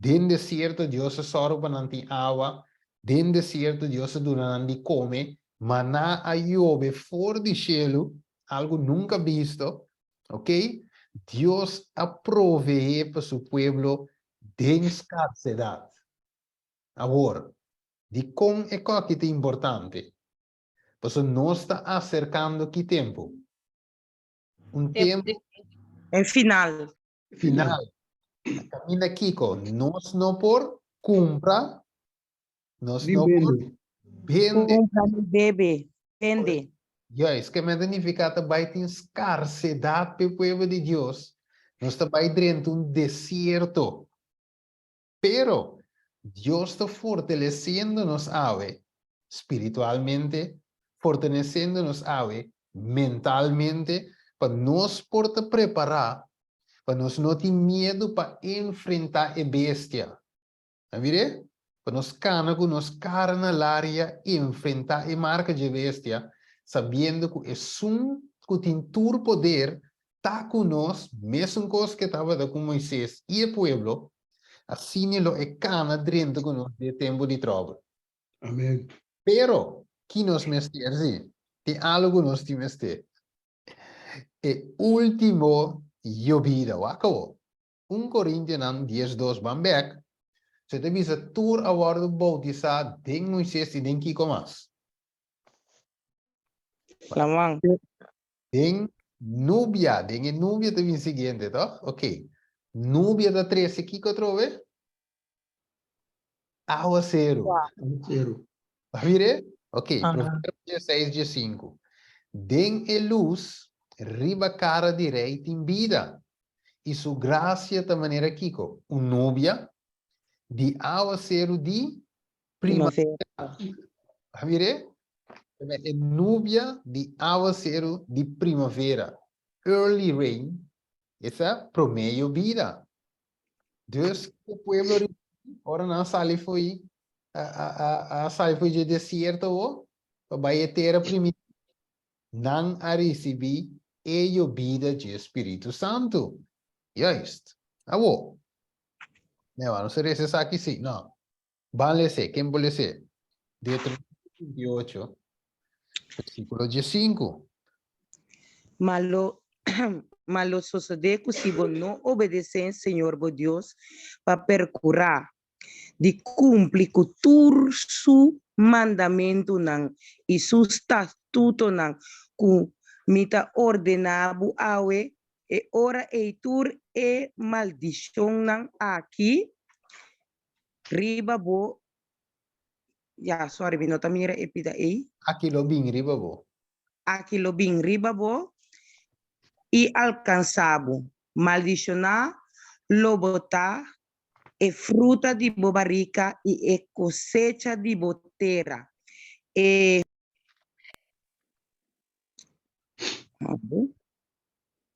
den desierto Dios a sòru pa nan tin awa, den desierto Dios a duna nan di kome, maná a yobe for di shelu, algu nunka bisto, ok? Dios a proveé pa su pueblo den skarsedat. Awor, dikon e kòki ta importante? Pasobra nos ta aserkando ki tempu? Un tempu. E final. Final. Kaminda kiko? Nos no por kumpra, nos no por bende. Kumpra ni bebe, bende. Juist, ke men ta nifiká ta bai tin skarsedat p'e pueblo di Dios, nos ta bai drenta un desierto. Pero, Dios ta fortalesiendo nos awe spiritualmente, fortalesiendo nos awe mentalmente, pa nos por ta prepará. Pa nos no tin miedu pa enfrentá e bestia. A mir'é? Pa nos kana ku nos kara na laria enfrentá e marka dje bestia, sabiendo ku esun ku tin tur poder ta ku nos, mesun kos ku e tabata ku Moisés i e pueblo, asina lo e kana drenta ku nos den e tempu di tròbel. Amén. Pero, ki nos mester si? Tin algu ku nos tin mester. E último yobida. Wak awor. Un Korintionan 12 ban bek, se ta bisa tur a wòrdu boutisá den Moisés i den kiko mas? Laman. Den nubia, den e nubia ta bin siguiente, toch? Ok. Nubia ta trese kiko atrobe? Awaseru. Awaseru. Ba mire? Ok, Proverbio 6, 15. Den e lus, riba kara di rei tin bida, i su grasia ta manera kiko? Un nubia di awaseru di primavera. Ba mire? E nubia di awaseru di primavera, early rain, esa promé yobida. Dus e pueblo ricibí ora nan sali fo'i a sali fo'i dje desierto awo pa bai e tera primintí, nan a ricibí e yobida dje Spiritu Santu. Juist. Awo. Newa, nos a resa esaki si? No. Ban les'é. Ken por les'é? Deuteronomio 28, versículo 15. Ma lo, ma lo sosodé ku si bo no obedesé Señor bo Dios pa perkurá di kumpli ku tur su mandamentunan i su statutonan ku mi ta ordená bo awe, e ora ei tur e maldishonnan aki riba bo, ya sorry mi no ta mira e pida ei. Aki lo bin riba bo. Aki lo bin riba bo i alkansá bo. Maldishoná lo bo ta e fruta di bo barika i e kosecha di bo tera, e.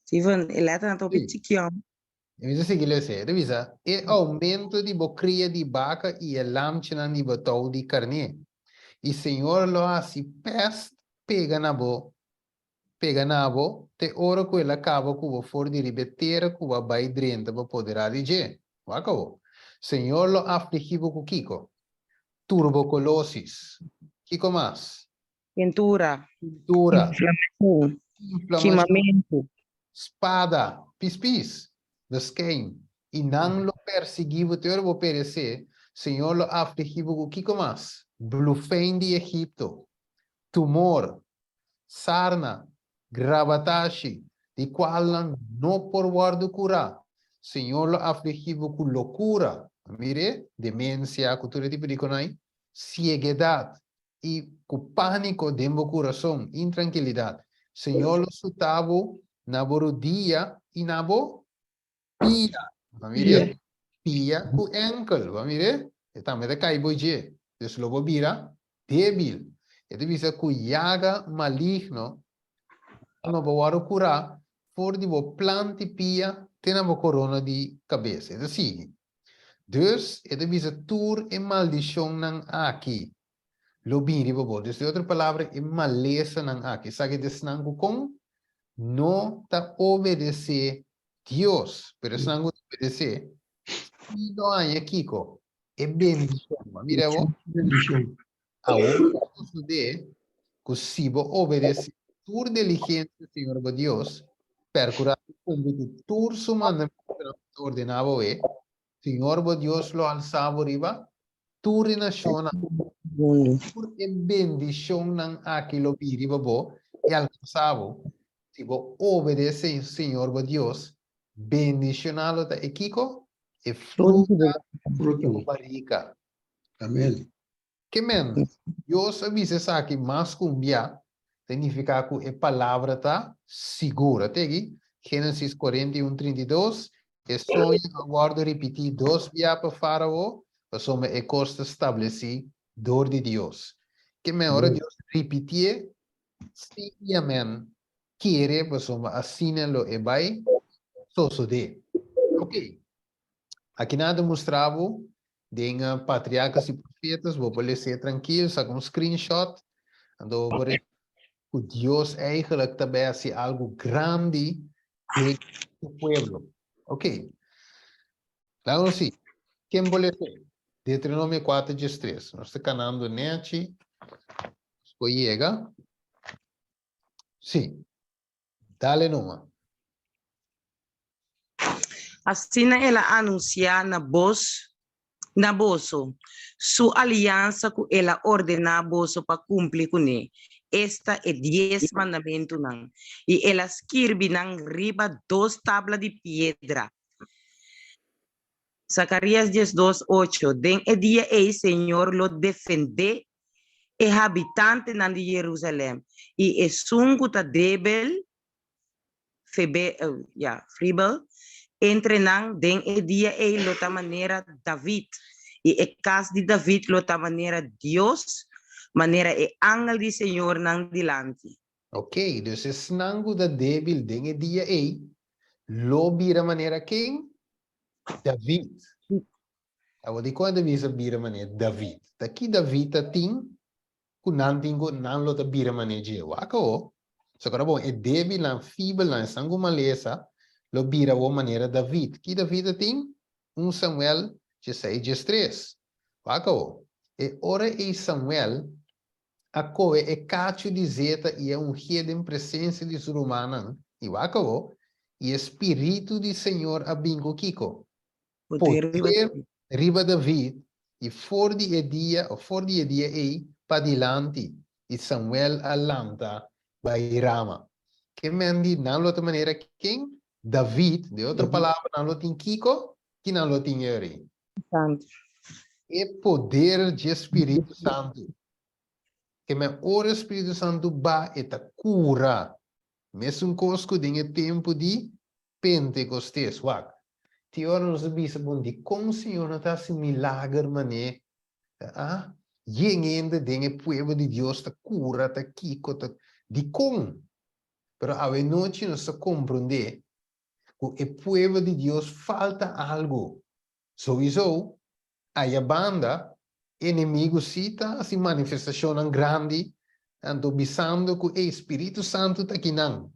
Steven, e letranan ta hopi chikion. E mi ta sigui lesa. E ta bisa, E aumento di bo kria di baka i e lamchinan di bo tou di karné. I Señor lo hasi pèst pega na bo, pega na bo, te ora ku el a kaba ku bo for di riba e tera ku bo a bai drenta pa poderá di dje. Wak awor. Señor lo afligí bo ku kiko? Turbokolosis. Kiko mas? Pintura. Pintura. Inflamashon. Inflamashon. Kimamentu. Spada. Pis pis. Beskein. I nan lo persiguí bo te ora bo peresé. Señor lo afligí bo ku kiko mas? Blufein di Egipto. Tumor. Sarna. Grabatashi. Di kualnan no por wòrdu kurá. Señor lo afligí bo ku lokura. Mire, demensia, ku tur e tipo di konai. Sieguedat. i ku pániko den bo kurason, intrankilidat. Señor lo suta bo na bo rudia i na bo pia. Bo a mir'é? Pia ku enkel. Bo a mir'é? E tambe ta kai bo dje. Dus lo bo bira débil. E ta bisa ku yaga maligno lo bo wòrdu kurá for di bo plant di pia te na bo korona di kabes. E ta sigui. Dus e ta bisa tur e maldishonnan aki lo bin riba bo. Dus den otro palabra, e malesanan aki, esaki ta esnan ku kon no ta obedesé Dios, pero esnan ku ta obedesé sí lo haña kiko? E bendishon. Bo a mira awor? Bendishon. Awor ta sosodé ku si bo obedesé tur diligensia Señor bo Dios, perkurá di kumpli ku tur su mandamentunan ku ta ordená bo e, Señor bo Dios lo alsá bo riba tur e nashonnan, tur e bendishonnan aki lo bini riba bo i alkansá bo, si bo obedesé Señor bo Dios, bendishoná lo ta e kiko? E fruta di bo barika. Amen. Ke men, Dios a bisa esaki mas ku un bia, ta nifiká ku e palabra ta sigur. A tegi, Génesis 41, 32, E soño a wòrdu ripití dos bia pa Fárao, pasobra e kos ta stablesí dor di Dios. Ke men, ora Dios ripitié, sí i amèn, kere, pasobra asina lo e bai. Sosodé. Ok. Aki nan a demostrá bo den Patriarcas y Profetas, bo por les'é trankil, saka un screenshot, anto bo por ku Dios eigenlijk ta bai hasi algu grandi den su pueblo. Ok. Laga nos si. Ken por les'é? Deuteronomio 4 diestres. Nos ta kanando nechi. Nos por yega. Sí. Dale numa. Asina el a anunsiá na bos na boso su aliansa ku el a ordená boso pa kumpli kuné, esta e dies mandamentunan, i el a skirbi nan riba dos tabla di piedra. Zakarías 12, ocho, Den e dia ei Señor lo defendé e habitantenan di Jerusalèm, i esun ku ta débil, febe, ya, fribel, entre nan den e dia ei lo ta manera David, i e kas di David lo ta manera Dios, manera e angel di Señor nan dilanti. Ok, dus esnan ku ta débil den e dia ei lo bira manera ken? David. Awor dikon e ta bisa bira manera David? Ta ki David ta tin ku nan tin ku nan lo ta bira manera dje? Wak awor. So kora bon, e débilnan, fibelnan, esnan ku malesa, lo bira awor manera David. Ki David ta tin? 1 Samuel dieseis diestres. Wak awor. E ora ei Samuel a kohe e kachu di zeta i a ungié den presensia di su rumannan, i wak awor, i e spiritu di señor a bin ku kiko? Poder riba Poder David. riba David, i for di e dia, òf for di e dia ei padilanti, i Samuel a lanta bai Rama. Ke men di nan lo ta manera ken? David, den otro palabra nan lo tin kiko? Ki nan lo tin eri? Santu. E poder dje Spiritu Santu. Ke men ora e Spiritu Santu ba, e ta kura. Mesun kos ku den e tempu di Pentekostes. Wak, tin ora nos a bisa, Bon, dikon Señor no ta hasi milager manera ah yen hende den e pueblo di Dios ta kura, ta kiko, ta. Dikon? Pero awenochi nos ta komprondé ku e pueblo di Dios falta algu. Souiso, aya banda, enemigu sí ta hasi manifestashonnan grandi, anto bisando ku e Spiritu Santu ta akinan.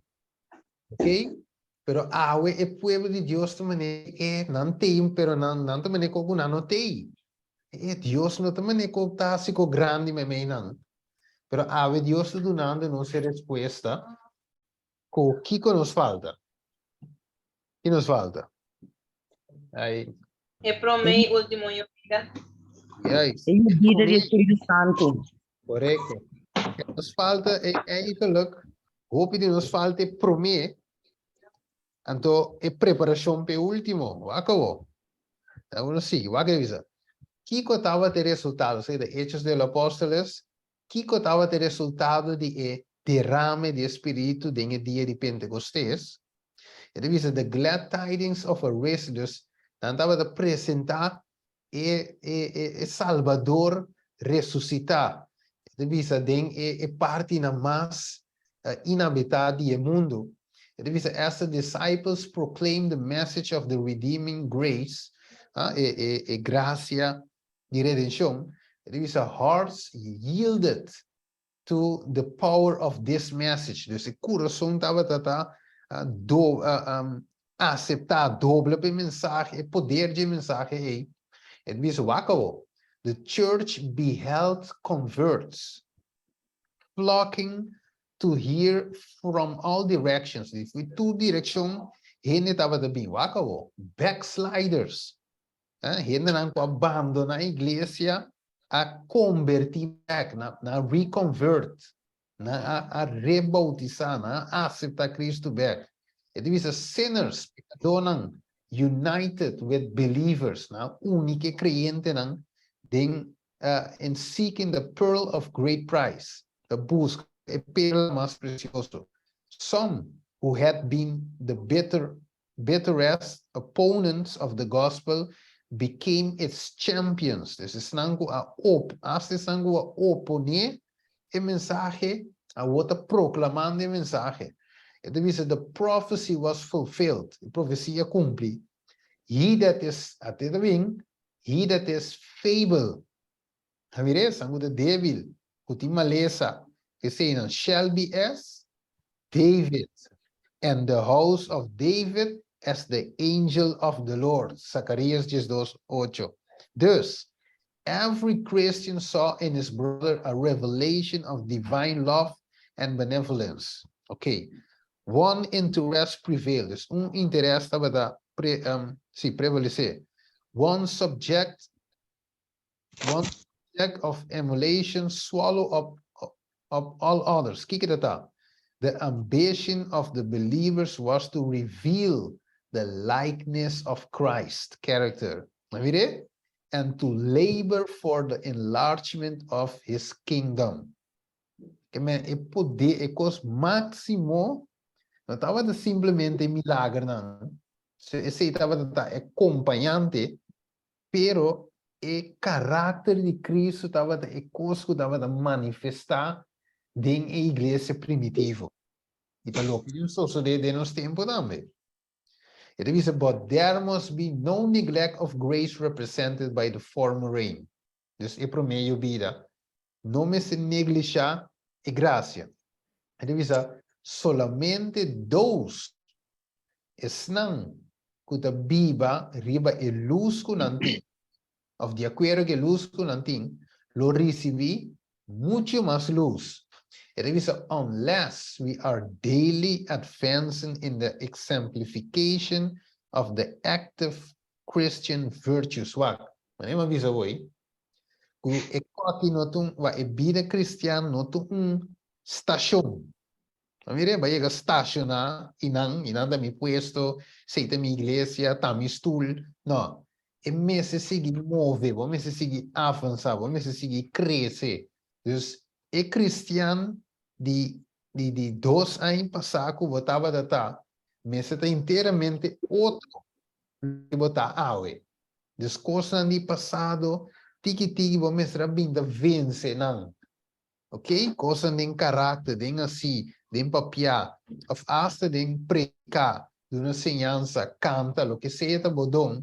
Ok? Pero awe e pueblo di Dios ta manera e nan tei, pero nan nan ta manera ku nan no tei. E Dios no ta manera ku ta hasi ku grandi meimei nan. Pero awe Dios ta dunando nos e respuesta Ku kiko nos falta? Ki nos falta? Ai. E promé i último yobida. Juist. E yobida di e Spiritu Santu. Korekto. Nos falta e eigenlijk, hopi di nos falta e promé, anto e preparashon pa e último. Wak awo. Laga nos sigui. Wak e bisa. Kiko tabata e resultado? Esei ta Hechos de los Apóstoles Kiko tabata e resultado di e derame di e Spiritu den e dia di Pentekostes? E ta bisa, The glad tidings of a risen, dus nan tabata presentá e e e e Salbador resusitá. E ta bisa den e e partinan mas inhabitá di e mundu. E ta bisa, As the disciples proclaimed the message of the redeeming grace, e e e grasia di redenshon, e ta bisa hearts yielded to the power of this message. Dus e kurason tabata ta do aseptá, dobla pa e mensahe, e poder dje mensahe ei. E ta bisa wak awo, the church beheld converts flocking to hear from all directions. Di tur direkshon hende tabata bin. Wak awo, backsliders. Hendenan ku a bandoná iglesia a kombertí bèk, nan a reconvert, nan a reboutisá, nan a aseptá Kristu bèk. E ta bisa sinners, pekadónan, united with believers, nan a uni ku e kreyentenan den in seeking the pearl of great price, ta buska e perla mas presioso. Some who had been the bitter bitterest opponents of the gospel became its champions. Dus esnan ku a op, hasta esnan ku a oponé e mensahe, awor ta proklamando e mensahe. E ta bisa the prophecy was fulfilled, e profesia a kumpli. He that is, ate ta bin, he that is feeble, ta mira esnan ku ta debil, ku tin malesa, eseinan shall be as David, and the house of David as the angel of the Lord, Zakarias diesdos, ocho. Dus, every Christian saw in his brother a revelation of divine love and benevolence. Ok, one interest prevailed, dus un interes tabata pre, um, si, prevalece. One subject, one subject of emulation swallow up, up all others. Kiko ta ta? The ambition of the believers was to reveal the likeness of Christ character. Mire? And to labor for the enlargement of his kingdom. Ke men e poder, e kos máksimo, no tabata simplemente milagernan. Esei tabata ta e kompañante, pero e karakter di Cristo tabata e kos ku tabata manifestá den e iglesia primitivo. I ta loke tin sosodé den nos tempu tambe. E ta bisa, But there must be no neglect of grace represented by the former rain. Dus e promé yobida no mester neglishá e grasia. E ta bisa, Solamente dos, esnan ku ta biba riba e lus ku nan tin, òf di akuerdo ku e lus ku nan tin, lo risibí muchu mas lus. E ta bisa, Unless we are daily advancing in the exemplification of the active Christian virtues. Wak, manera mi a bisa bo ei, ku e kòki no ta un, wak, e bida kristian no ta un stashon. A mira, bo a yega stashoná i nan, i nan ta mi puesto, esei ta mi iglesia, ta mi stul. No, e mester sigui move, bo mester sigui avansá, bo mester sigui krese. Dus, e kristian di di di dos aña pasá ku bo tabata ta, mester ta enteramente otro ku bo ta awe. Dus kosnan di pasado, tiki tiki bo mester a bin ta vense nan. Ok, kosnan den karakter, den hasi, den papiá, òf asta den prediká, duna señansa, kanta, loke sea ta bo don,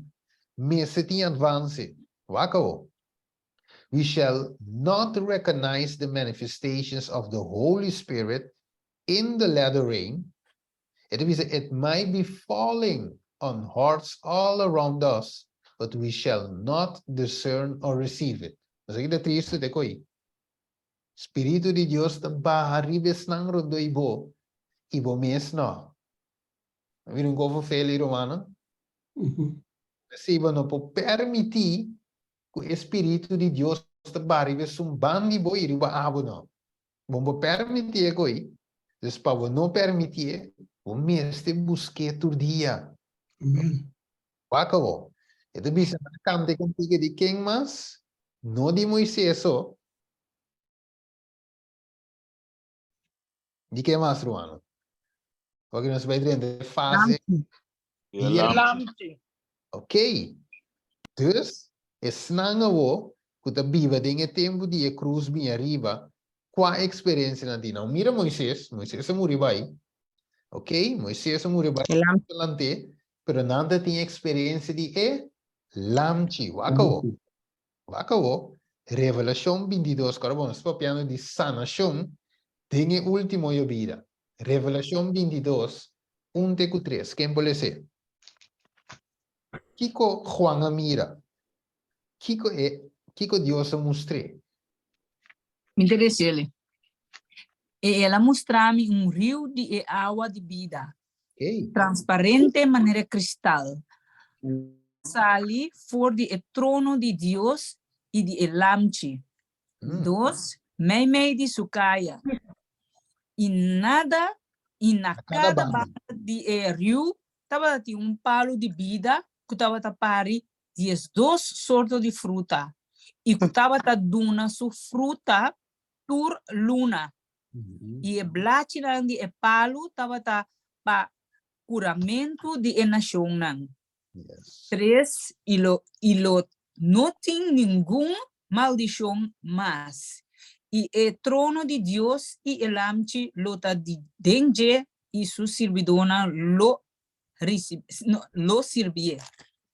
mester tin advanse. Wak awo. We shall not recognize the manifestations of the Holy Spirit in the latter rain. E ta bisa, It might be falling on hearts all around us, but we shall not discern or receive it. Esaki ta tristu te ko'i. Spiritu di Dios ta baha riba esnan rondó i bo, i bo mes no. A bira un kofo feli, rumannan. P'esei bo no por permití ku e Spiritu di Dios ta baha riba esun ban di bo i riba abo no. Bo no por permití e ko'i. Dus pa bo no permitié, bo mester busk'é tur dia. Amen. Wak awor. E ta bisa nan kanta e kantika di ken mas? No di Moises so. Di ken mas, rumannan? Wak nos bai drenta e fase Di e lamchi. Ok. Dus, esnan awor ku ta biba den e tempu di e krus bin ariba, kua eksperensia nan tin? Nan mira Moises, Moises a muri bai. Ok, Moises a muri bai delante, pero nan ta tin eksperensia di e lamchi. Wak awor. Wak awor, Revelashon bintidos, kòrda bon, nos ta papiando di sanashon den e último yobida. Revelashon bintidos, un te ku tres, ken por les'é? Kiko Juan a mira? Kiko e, kiko Dios a mustr'é? Mi ta desele. E el a mustra mi un riu di e awa di bida, transparente manera kristal, sali for di e trono di Dios i di e Lamchi, dos meimei di su kaya. I nada i na kada banda di e riu tabatin un palu di bida ku tabata pari diesdos sorto di fruta i ku tabata duna su fruta tur luna. I e blachinan di e palu tabata pa kuramentu di e nashonnan. Tres i lo i lo no tin ningun maldishon mas, i e trono di Dios i e Lamchi lo ta di den dje. i su sirbidónan lo risibi, no, lo sirbié.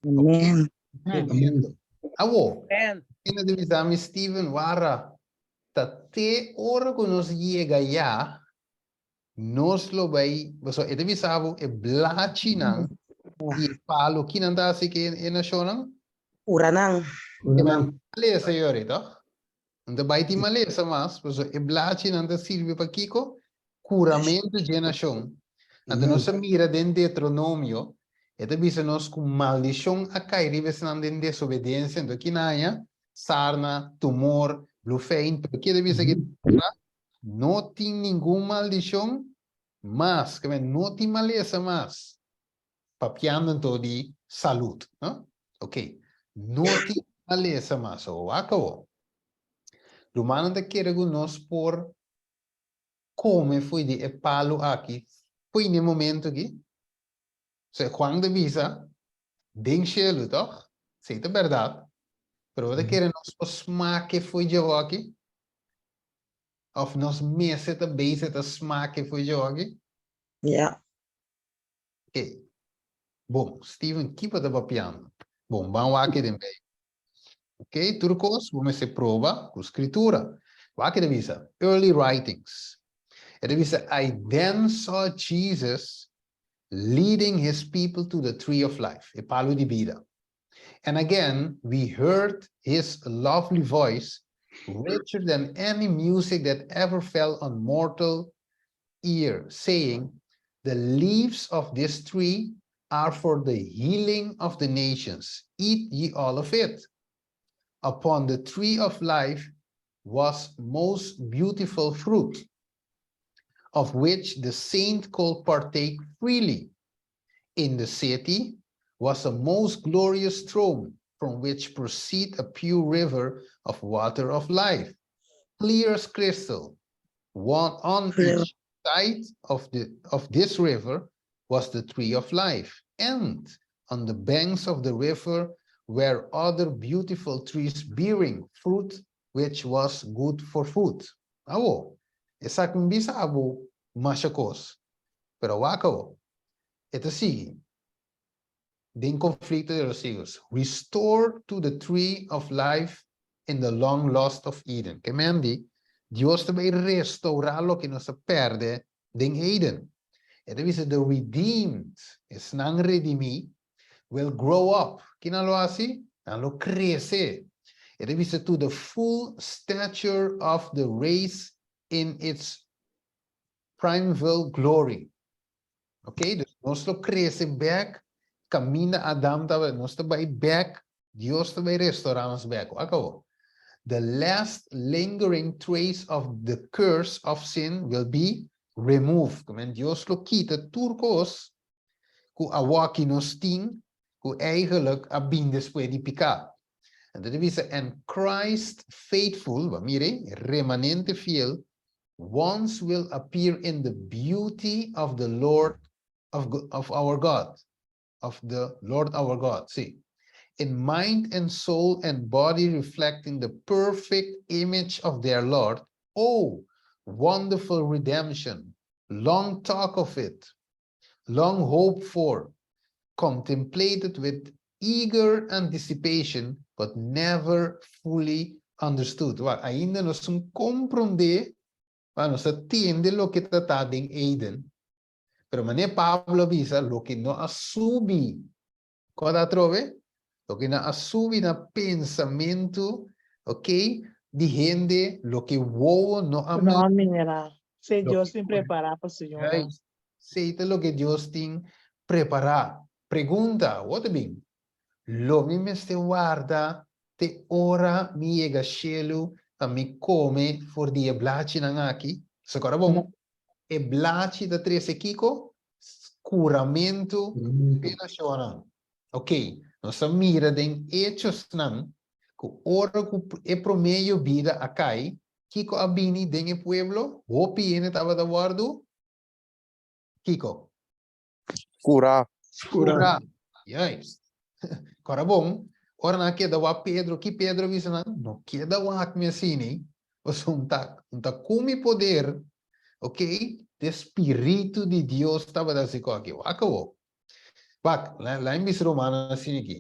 Amen. Tremendo. Awo, Amen. kende ta bisa mi Steven Wara, ta te ora ku nos yega ya, nos lo bai, pasobra e ta bisa bo e blachinan di e palu, kinan ta hasi ku e nashonnan? Uranan. Uranan. Malesa yori, toch? No ta bai tin malesa mas, pasobra e blachinan ta sirbi pa kiko? Kuramentu dje nashon. Anto nos a mira den Deuteronomio, e ta bisa nos ku maldishon a kai riba esnan den desobedensia, anto kina haña? Sarna, tumor, blufein, pero ke ta bisa ki no tin ningun maldishon mas, ke men no tin malesa mas. Papiando anto di salud, no? Ok, no tin malesa mas, so wak awor. Rumannan ta kere ku nos por kome fo'i di e palu aki fo'i n'e momento aki? So Juan ta bisa den shelu, tòg? Esei ta bèrdat, pero bo ta kere nos por smak'e fo'i dje awor aki? Òf nos mester ta bezig ta smak'e fo'i dje awor aki? Ja. Ok. Bon, Steven, ki bo ta papiando? Bon, ban wak den Bijbel. Ok, tur kos bo mester proba ku Skritura. Wak e ta bisa, Early Writings. E ta bisa, I then saw Jesus leading his people to the tree of life, e palu di bida. And again we heard his lovely voice, richer than any music that ever fell on mortal ear, saying, The leaves of this tree are for the healing of the nations. Eat ye all of it. Upon the tree of life was most beautiful fruit, of which the saint could partake freely. In the city was a most glorious throne, from which proceed a pure river of water of life, clear as crystal. One on each side of the of this river was the tree of life, and on the banks of the river were other beautiful trees bearing fruit which was good for food. Awo, esaki mi bisa abo masha kos, pero wak awo, e ta sigui den Conflicto de los Siglos, Restore to the tree of life in the long lost of Eden. Ke men di, Dios ta bay restaura loke nos a perde den Eden. E ta bisa the redeemed, esnan redimi, will grow up. Ki nan lo hasi? Nan lo krese. E ta bisa to the full stature of the race in its primeval glory. Ok, dus nos lo krese bek kaminda Adam tabata, nos ta bai bek, Dios ta bai restorá nos bek. Wak awor. The last lingering trace of the curse of sin will be removed. Ku men Dios lo kita tur kos ku awoki nos tin ku eigenlijk a bin despues di piká. Anto ta bisa, and Christ faithful, bo a mira ei, remanente fiel, ones will appear in the beauty of the Lord of, of our God, of the Lord our God, sí. In mind and soul and body reflecting the perfect image of their Lord, oh, wonderful redemption, long talk of it, long hoped for, contemplated with eager anticipation, but never fully understood. Wak, ainda nos no comprende, wak, nos ta tende loke ta ta den Eden, pero manera Pablo a bisa, loke no a subi, Kon ta atrobe? Loke nan a subi na pensamentu, ok, di hende, loke wowo no a No mira. a mira. Se Loke Dios tin prepará pa su yunan. Juist. Esei ta loke Dios tin prepará. Pregunta, awor ta bin, Lo mi mester warda te ora mi yega shelu pa mi kome for di e blachinan aki? Sa kòrda bon? E blachi ta trese kiko? Kuramentu di nashonnan. Ok, nos a mira den Hechosnan ku ora ku e promé yobida a kai, kiko a bini den e pueblo? Hopi hende tabata wòrdu kiko? Kurá. Kurá. Juist. Kòrda bon, ora nan a keda wak Pedro, ki Pedro a bisa nan? No keda wak mi asini, pasobra un ta, un ta ku mi poder, ok? Te spiritu di Dios tabata hasi ku aki. Wak awo. Wak, lain bisa rumannan asina aki.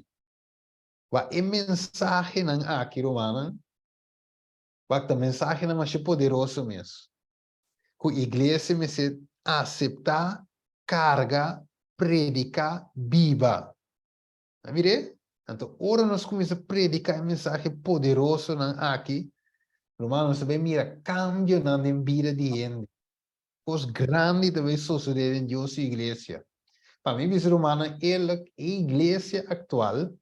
Wak e mensahenan aki rumannan, wak ta mensahenan masha poderoso mes. Ku iglesia mester aseptá, karga, prediká, biba. A mir'é? Anto ora nos kuminsá prediká e mensahe poderosonan aki, ruman, nos ta bai mira kambionan den bida di hende. Kos grandi ta bai sosodé den Dios su iglesia. Pa mi bisa rumannan eerlijk, e iglesia aktual,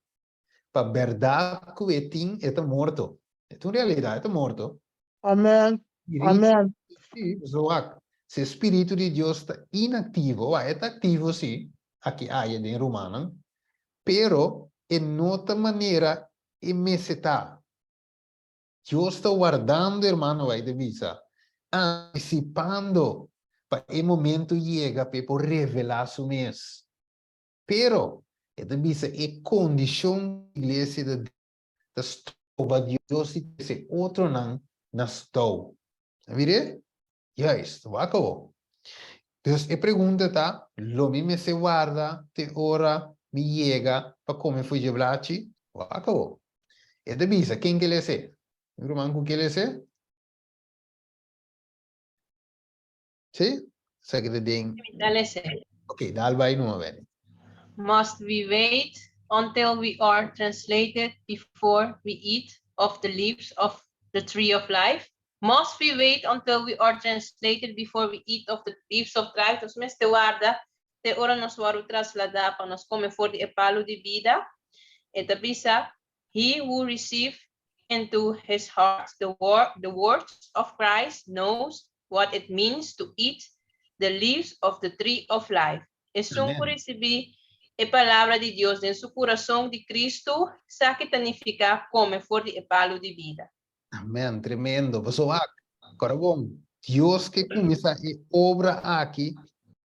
pa bèrdat ku e tin, e ta morto. E ta un realidat, e ta morto. Amen. Amen. Sí, pasobra wak, si e spiritu di Dios ta inaktivo, wak, e ta aktivo sí, aki aya den rumannan, pero e no ta manera e mester ta. Dios ta wardando, hermano White ta bisa, anticipando pa e momento yega pa e por revelá su mes. Pero, e ta bisa e kondishon di iglesia ta ta stroba Dios di trese otronan na su tou. A mir'é? Juist, wak awor. Dus e pregunta ta, lo mi mester warda te ora mi yega pa kome for dje blachi? Wak awor. E ta bisa, ken ke les'é? Mi ruman ku ke les'é? Sí? Esaki ta den. Mi ta les'é. Ok, dal bai numa, Benny. Must we wait until we are translated before we eat of the leaves of the tree of life? Must we wait until we are translated before we eat of the leaves of life? Nos mester warda te ora nos wòrdu trasladá pa nos kome for di e palu di bida. E ta bisa, He who receive into his heart the, the words of Christ knows what it means to eat the leaves of the tree of life. Esun ku risibí e palabra di Dios den su kurason di Kristu sa ki ta nifiká kome for di e palu di bida. Amen, tremendo. Paso wak, kora bon, Dios ke kuminsá e obra aki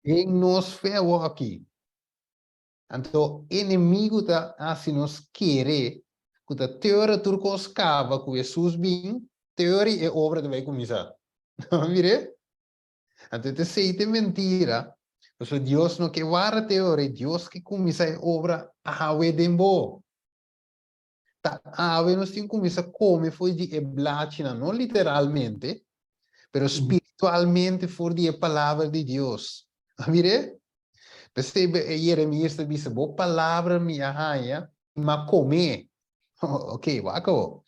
den nos fe awor aki. Anto enemigu ta hasi nos kere ku ta te ora tur kos kaba ku Hesus bin, te ora e obra ta bai kuminsá. Mir'é? Anto ta esei ta e mentira, pasobra Dios no ke wara te ora, Dios ke kuminsá e obra awe den bo. Ta awe nos tin kuminsá kome for di e blachinan, no literalmente, pero spiritualmente for di e palabra di Dios. A mir'é? P'esei e Jeremias ta bisa, Bo palabra mi a haña, i m'a kom'é. Ok, wak awor.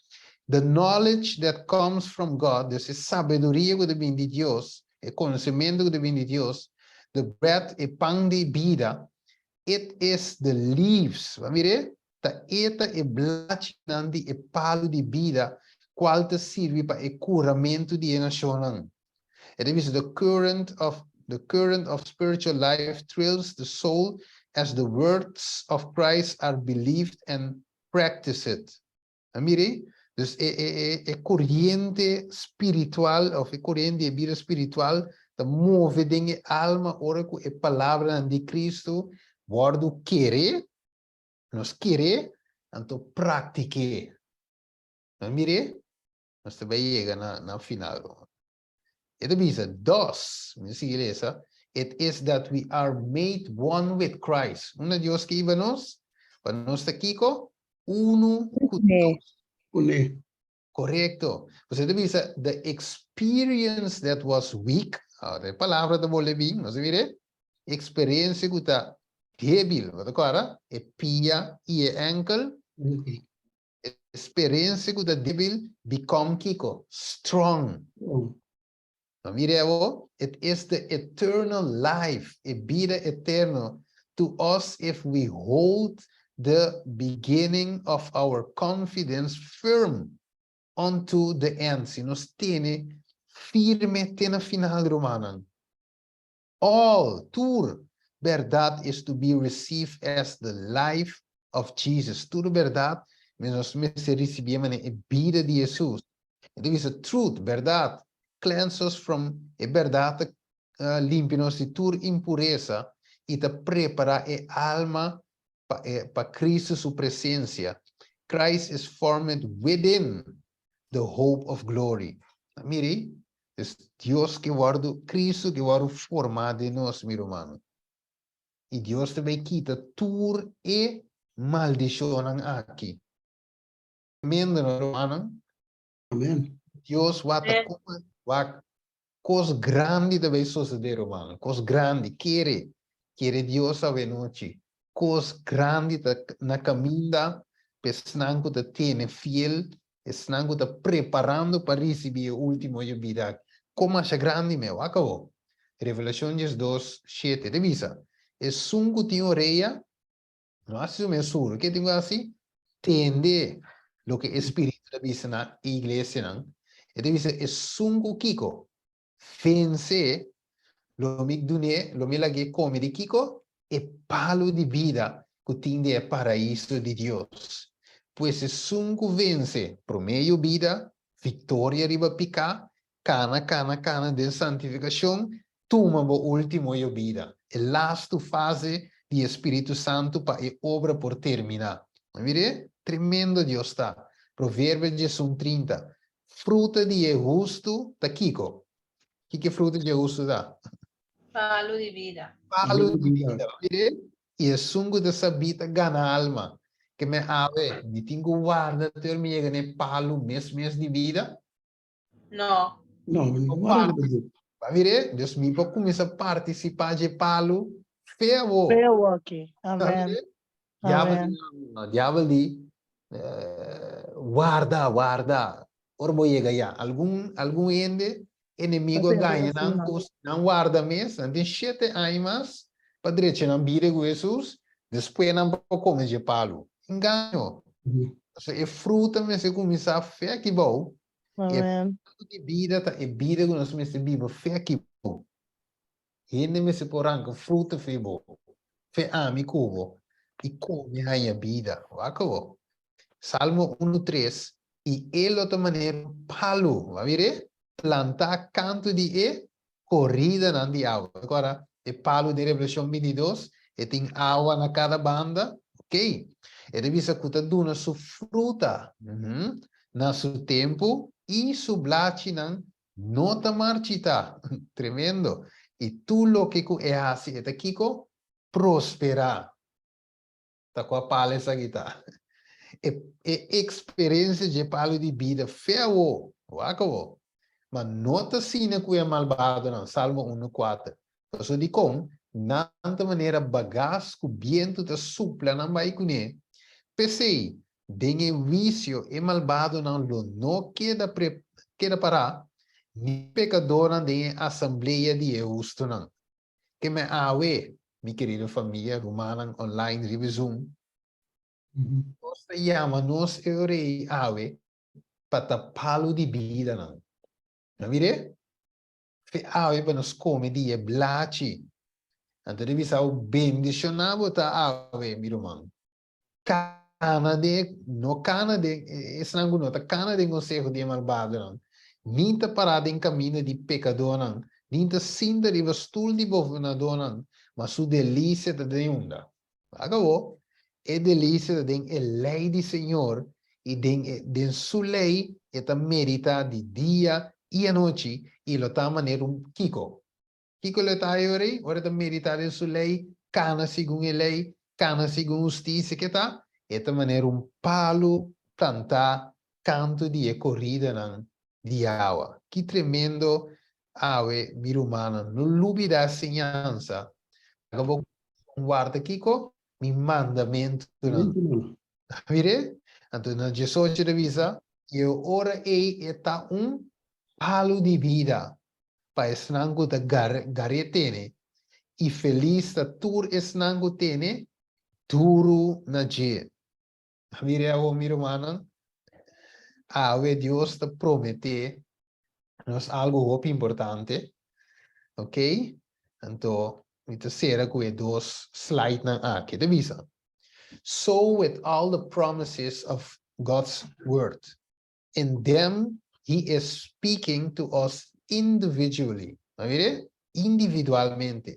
The knowledge that comes from God, dus e sabiduria ku ta bini di Dios, e konosementu ku ta bini di Dios, the bread, e pan di bida, It is the leaves, bo a mir'é? Ta e ta e blachinan di e palu di bida kual ta sirbi pa e kuramentu di e nashonnan. E ta bisa the current of the current of spiritual life thrills the soul as the words of Christ are believed and practiced. A mir'é? Dus e e e e koriente spiritual òf e koriente di e bida spiritual ta move den e alma ora ku e palabranan di Kristu wòrdu keré, nos keré, anto praktik'é. A mir'é? Nos ta bai yega na na final. E ta bisa, Dos, mi ta sigui lesa, it is that we are made one with Christ. Unda Dios ke hiba nos? Pa nos ta kiko? Unu ku Dios. Kuné. Korekto. Pues e ta bisa, the experience that was weak, ahora e palabra ta bolbe bin, nos a mira e? Eksperensia ku ta debil, bo ta kòrda? E pia i e enkel. Experiencia cu ta debil become kico? Strong. No mira awo? It is the eternal life, e bida eterno, to us if we hold the beginning of our confidence firm unto the end. Si nos tene firme te na final, rumannan. All, tur, berdad is to be received as the life of Jesus. Tur berdad nos mester ricibié manera e bida di Jesus. E ta bisa truth, berdad, cleanse us from, e berdad ta limpia nos di tur impuresa y ta prepara e alma pa e pa Cristo su presencia. Christ is formed within the hope of glory. Miri. Dus Dios ke wòrdu, Kristu ke wòrdu formá den nos, mi rumannan. I Dios ta bai kita tur e maldishonnan aki. Tremendo, no, rumannan? Amen. Dios wak ta wak kos grandi ta bai sosodé, rumannan. Kos grandi. Kere. Kere Dios awe nochi. Kos grandi ta na kaminda pa esnan ku ta tene fiel, esnan ku ta preparando pa risibí e último yobida aki. Kon masha grandi meu. Wak awor. Revelashon 12, 7 ta bisa, Esun ku tin orea, No hasi su mes suru. Ke tin ku hasi? Tende loke e Spiritu ta bisa na e iglesianan. E ta bisa, Esun ku kiko? Vense, lo mi dun'é, lo mi lag'é kome di kiko? E palu di bida ku tin den e paraiso di Dios. Pues esun ku vense, promé yobida, viktoria riba piká, Kana, kana, kana den santifikashon, tuma bo último yobida, e lastu fase di e Spiritu Santu pa e obra por terminá. Mir'é? Tremendo Dios ta! Proverbio 11, 30, Fruta di e hustu ta kiko? Kiko e fruta di e hustu ta? Palu di bida. Palu di bida. Mir'é? I esun ku ta sabí ta gana alma. Ke men awe, mi tin ku warda te ora mi yega na e palu mes mes di bida? No. No, no warda pa Ba mire, Dios mi por kuminsá partisipá dje palu fe awor. Fe awor aki. Amen. Diabel di, no, diabel di, warda, warda. Ora bo yega ya. Algun, algun hende, enemigo a gaña nan ku si nan warda mes, nan tin shete aña mas pa drecha nan bida ku Hesus, despues nan por kome dje palu. Engaño. Pasobra e fruta mester kuminsá fe aki bou. E palu di bida ta e bida ku nos mester biba fe aki bou. Hende mester por ranka fruta fe bo, fe ami ku bo, i kome haña bida. Wak awor. Salmo unu tres, I e lo ta manera un palu, bo a mir'é? Plantá kantu di e koridanan di awa. Rekòrda e palu den Revelashon 22? E tin awa na kada banda. Ok. E ta bisa ku ta duna su fruta na su tempu i su blachinan no ta marchitá. Tremendo. I tur loke ku e hasi e ta kiko? Prosperá. Ta kua palu esaki ta? E e eksperensia dje palu di bida fe awo, wak awo. Ma no ta asina ku e malbadonan, Salmo unu kuater. Pasobra dikon? Nan ta manera bagas ku bientu ta supla nan bai kuné. P'esei, den e huisio e malbadonan lo no keda pre keda pará, ni pekadornan den e asamblea di e hustunan. Ke me awe, mi kerido famia, rumannan online riba Zoom, nos ta yama nos e ora ei awe pa ta palu di bidanan. Na mir'é? Fe awe pa nos kome di e blachi. Anto di bisa bo bendishoná bo ta awe, mi ruman. Kana den, no kana den, esnan ku no ta kana den konseho di e malbadonan, ni ta pará den kaminda di pekadónan, ni ta sinta riba stul di bofenadónan, ma su delisia ta den unda? Wak awor, e delisia ta den e lei di Señor, i den e, den su lei e ta meditá di dia i anochi, i lo ta manera un, kiko? Kiko lo e ta haña ora ei? Ora e ta meditá den su lei, kana segun e lei, kana segun hustisia, ke ta? E ta manera un palu plantá kantu di e koridanan di awa. Ki tremendo awe, mi rumannan! No lubidá e siñansa. Laga bo kurason warda kiko? Mi mandamentunan. Mir'é? Anto na 18 ta bisa, I e ora ei e ta un palu di bida pa esnan ku ta gar'é tene, i felis ta tur esnan ku tene duru na dje. Mira awor, mi rumannan, awe Dios ta prometé nos algu hopi importante, ok? Anto mi ta sera ku e dos slidenan aki. E ta bisa, So with all the promises of God's word, In them he is speaking to us individually. A mire? Individualmente.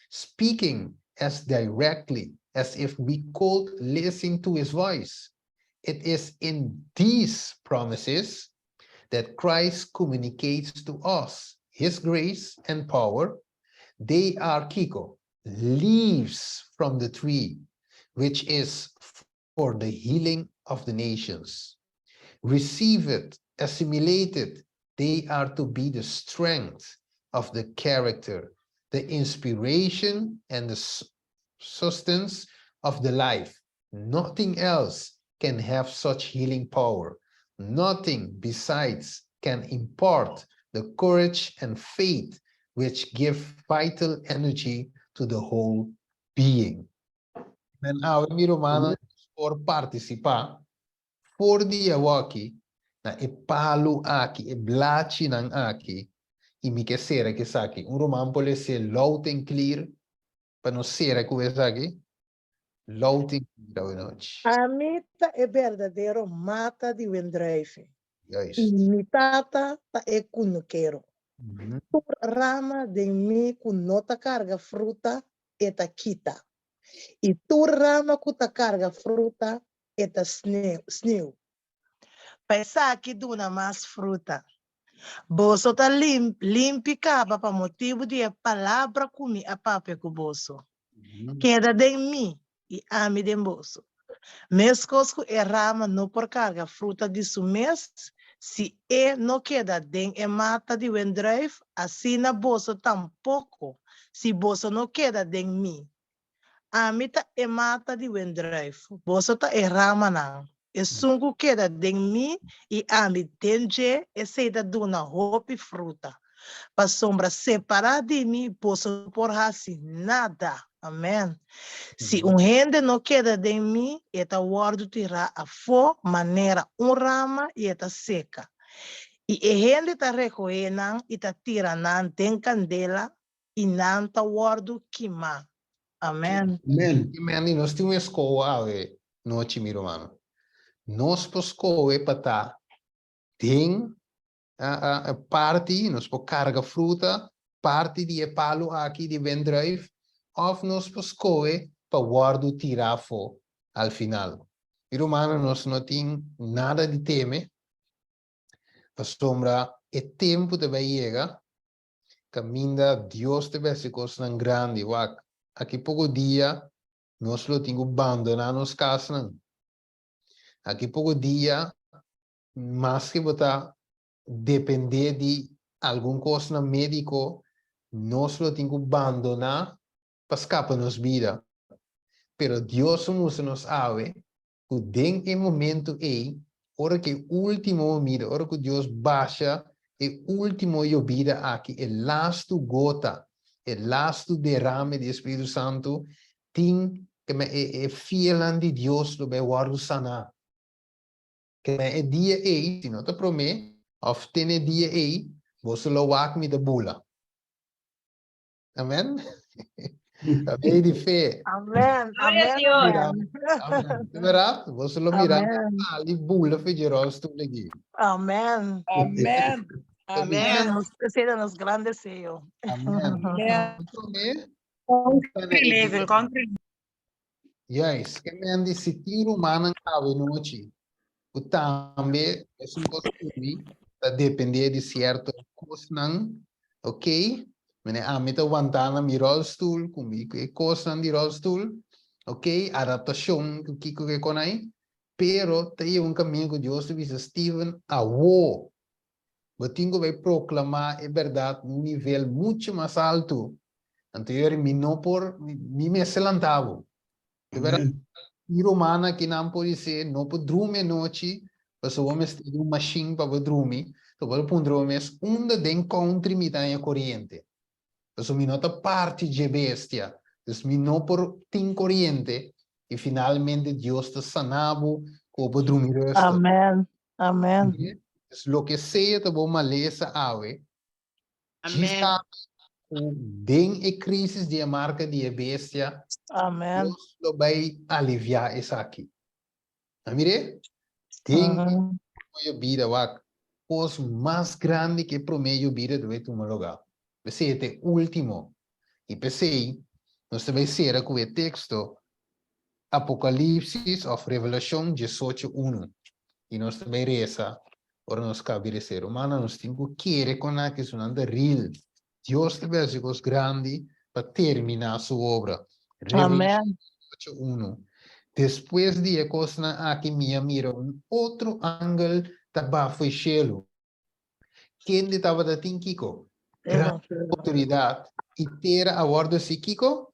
Speaking as directly as if we could listen to his voice. It is in these promises that Christ communicates to us his grace and power, they are kiko, leaves from the tree, which is for the healing of the nations. Receive it, assimilate it. They are to be the strength of the character, the inspiration and the sustenance of the life. Nothing else can have such healing power. Nothing besides can impart the courage and faith which give vital energy to the whole being. Men awe mi rumannan por partisipá for di awoki na e palu aki, e blachinan aki, i mi ke sera ku esaki. Un ruman por lese loud and clear pa nos sera ku esaki? Loud and clear awe nochi. Ami ta e berdadero mata di wendruiven, Juist. i mi Tata ta e kunukero. Tur rama den mi ku no ta karga fruta, e ta kita. I tur rama ku ta karga fruta, e ta sniu. Pa esaki duna mas fruta. Boso ta limpi kaba pa motibu di e palabra ku mi a papia ku boso. Keda den mi, i ami den boso. Meskos ku e rama no por karga fruta di su mes si e no keda den e mata di wendruif, asina boso tampoko si boso no keda den mi. Ami ta e mata di wendruif, boso ta e ramanan. Esun ku keda den mi i ami den dje, esei ta duna hopi fruta. Pasobra separá di mi boso no por hasi nada. Amèn. Si un hende no keda den mi, e ta wòrdu tirá afó manera un rama i e ta seka. I e hende ta rekohé nan i ta tira nan den kandela i nan ta wòrdu kimá. Amèn. Amen. Amen. I nos tin un eskoho awe nochi, mi rumannan. Nos por skohe pa ta den parti, nos por karga fruta, parti di e palu aki di wendruif, òf nos por skohe pa wòrdu tirá afó al final. Mi rumannan, nos no tin nada di teme, pasobra e tempu ta bai yega kaminda Dios ta bai hasi kosnan grandi. Wak, aki poko dia nos lo tin ku bandoná nos kasnan. Aki poko dia Maske bo ta dependé di algun kosnan médiko, nos lo tin ku bandoná pa skapa nos bida. Pero Dios a mustra nos awe ku den e momentu ei, ora ku e último mira, ora ku Dios basha e último yobida aki, e lastu gota, e lastu derame di e Spiritu Santu, tin e fielnan di Dios lo bai wòrdu saná. Kende e dia ei, si no ta promé, òf tene e dia ei, boso lo wak mi ta bula. Amen? Amén di fe. Amen. Gloria a Amen. Dios. Amen. Amen. Di bèrdat, boso lo mira mi Amen. sali bula for dje rolstoel aki. Amen. Amen. Amen. Nos, esei ta nos gran deseo. Amen. Amen. Promé, Country living, country Juist, ke men di si tin rumannan awe nochi ku tambe esun kos ku mi ta depende di sierto kosnan, ok, mene ami ta wantá na mi rolstoel ku mi e kosnan di rolstoel, ok, adaptashon ku kiko ke kon ai, pero ta yega un kaminda ku Dios ta bisa Steven awo bo tin ku bai proklamá e bèrdat na un nivel muchu mas altu Anto yori mi no por, mi mester lanta bo. De verdad, mi romana ki nan por dice, no por drumi anochi, pasobra bo mester di un machine pa bo drumi. So bo ta puntra bo mes, unda den country mi ta haña coriente? Pasobra mi no ta parti dje bestia, dus mi no por tin coriente, y finalmente Dios ta sana bo cu bo por drumi rustig. Amen, amen. Dus loke sea ta bo malesa awe, Amen. Ku den e crisis di e marca di e bestia, Amen. Dios lo bai aliviá esaki. A mir'é? Den e promedio bida wak, kos mas grandi ku e promedio bida ta bai tuma lugá. P'esei e ta e último. I p'esei nos ta bai sera ku e teksto Apokalipsis òf Revelashon diesocho unu. I nos ta bai resa. Ora nos kabi rese rumannan, nos tin ku kere kon aki su nan ta real. Dios ta besi kos grandi pa terminá su obra. Amen. Revelashon 8, 1. Despues di e kosnan aki mi a mira un otro angel ta baha fo'i shelu. Kende tabata tin kiko? Gran outoridat. I tera a wòrdu si kiko?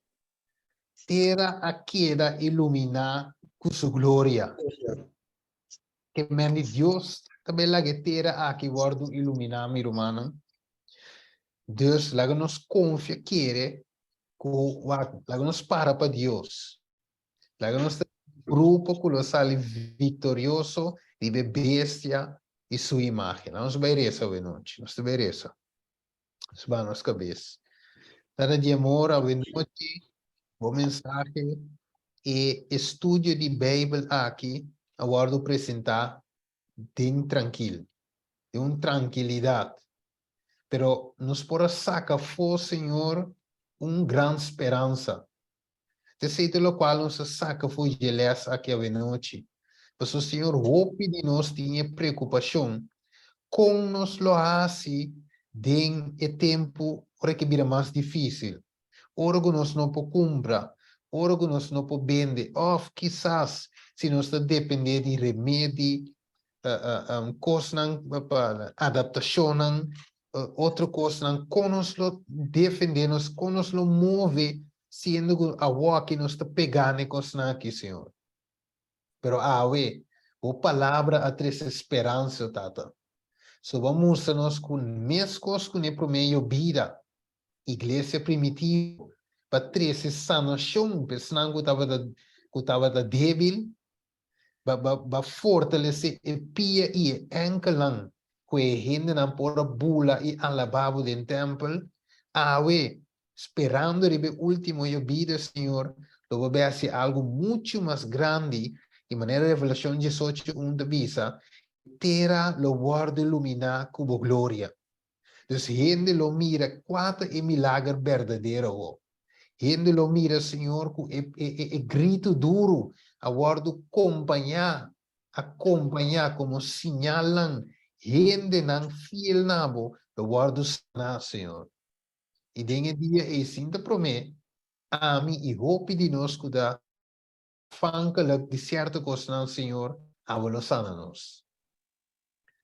Tera a keda iluminá ku su gloria. Ke men di Dios ta bai laga e tera aki wòrdu iluminá, mi rumannan. Dus laga nos konfia kere ku wak, laga nos para pa Dios. Laga nos ta un grupo ku lo sali viktorioso riba e bestia i su imágen. Laga nos bai resa awe nochi. Nos ta bai resa. Nos baha nos kabes. Tata di amor, awe nochi bo mensahe e estudio di Beibel aki a wòrdu presentá den trankil, den un trankilidat. Pero nos por a saka afó, Señor, un gran speransa. T'esei ta lokual nos a saka for dje lès aki awenochi. Pasobra, Señor, hopi di nos tin e preokupashon kon nos lo hasi den e tempu ora ke bira mas difísil, ora ku nos no por kumpra, ora ku nos no por bende, òf kisas si nos ta dependé di remedi, kosnan pa adaptashonnan, otro kosnan, kon nos lo defendé nos, kon nos lo move siendo ku awoki nos ta pegá na e kosnan aki, Señor. Pero awe, Bo palabra a trese speransa, Tata. So Bo a mustra nos ku meskos ku na e promé yobida, iglesia primitivo, pa trese sanashon pa esnan ku tabata ku tabata débil, Ba ba ba fortalesé e pia i e ènkelnan ku e hendenan por a bula i alabá Bo den tèmpel. Awe, sperando riba e último yobida, Señor, lo Bo bai hasi algu muchu mas grandi, i manera Revelashon diesocho un ta bisa, E tera lo wòrdu iluminá ku Bo gloria. Dus hende lo mira kua ta e milager berdadero awor. Hende lo mira, Señor, ku e e e gritu duru a wòrdu kompañá, a kompañá komo siñalnan, hendenan fiel na Bo lo wòrdu saná, Señor. I den e dia ei sin ta promé, ami i hopi di nos ku ta afhankelijk di sierto kosnan, Señor, abo lo sana nos.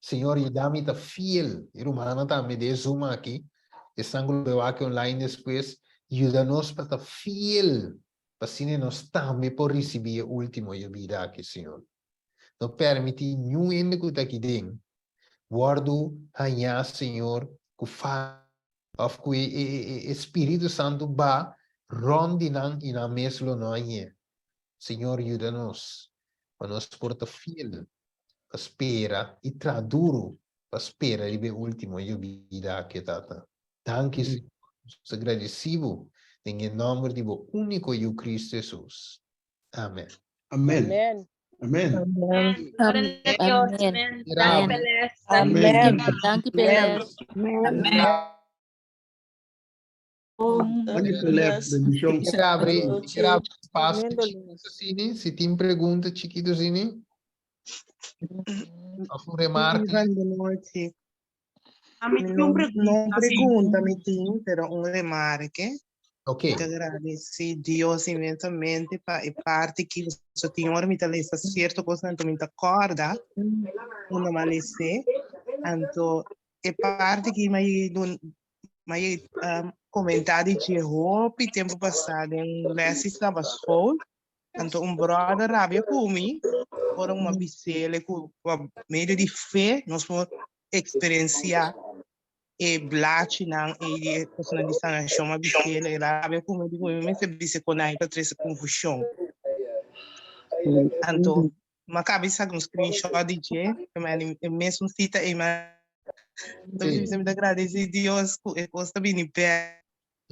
Señor yuda mi ta fiel, e rumannan tambe den e Zoom aki, esnan ku lo bay wak online despues, yuda nos pa ta fiel, pa asina nos tambe por risibi e ultimo yobida aki, Señor. No permiti niun hende ku ta aki den wòrdu hañá, Señor, ku falta òf ku e Spiritu Santu ba rònt di nan i nan mes lo no hañ'é. Señor yuda nos pa nos por ta fiel pa spera i traha duru pa spera riba e ultimo yobida aki, Tata. Danki, Señor. Nos ta gradeci Bo den e nomber di Bo unico Yu Cristo Jesus. Amen. Amen. Amen. Amen. Amen. Amen. Amen. Danki Peles. Amen. Danki Peles. Bendicion. Kier abri, kier abri espacio chiquito sini, si tin pregunta chiquito sini. Of un remarque. Buenas A mi tin un pregunta. No pregunta mi tin, pero un remarque. Ok. Mi ta agradeci Dios inmensamente pa e parti ki so tin ora mi ta lesa cierto cosnan anto mi ta corda unda mi a lese. Anto e parti ki mi a mi a comenta di dje hopi tempo pasa den les di sabaschool. Anto un brother rabia cu mi ora mi a bisele cu pa medio di fe nos por experiencia e blachinan e di e cosnan di sanacion. Mi a bisele, el a rabia cu mi, di cu mi mester bisa con nan pa trece confusion. Anto mi a caba di saca un screenshot di dje, e mesun cita ey mi a Entonces, mi ta agradeci Dios cu e cos ta bini bek.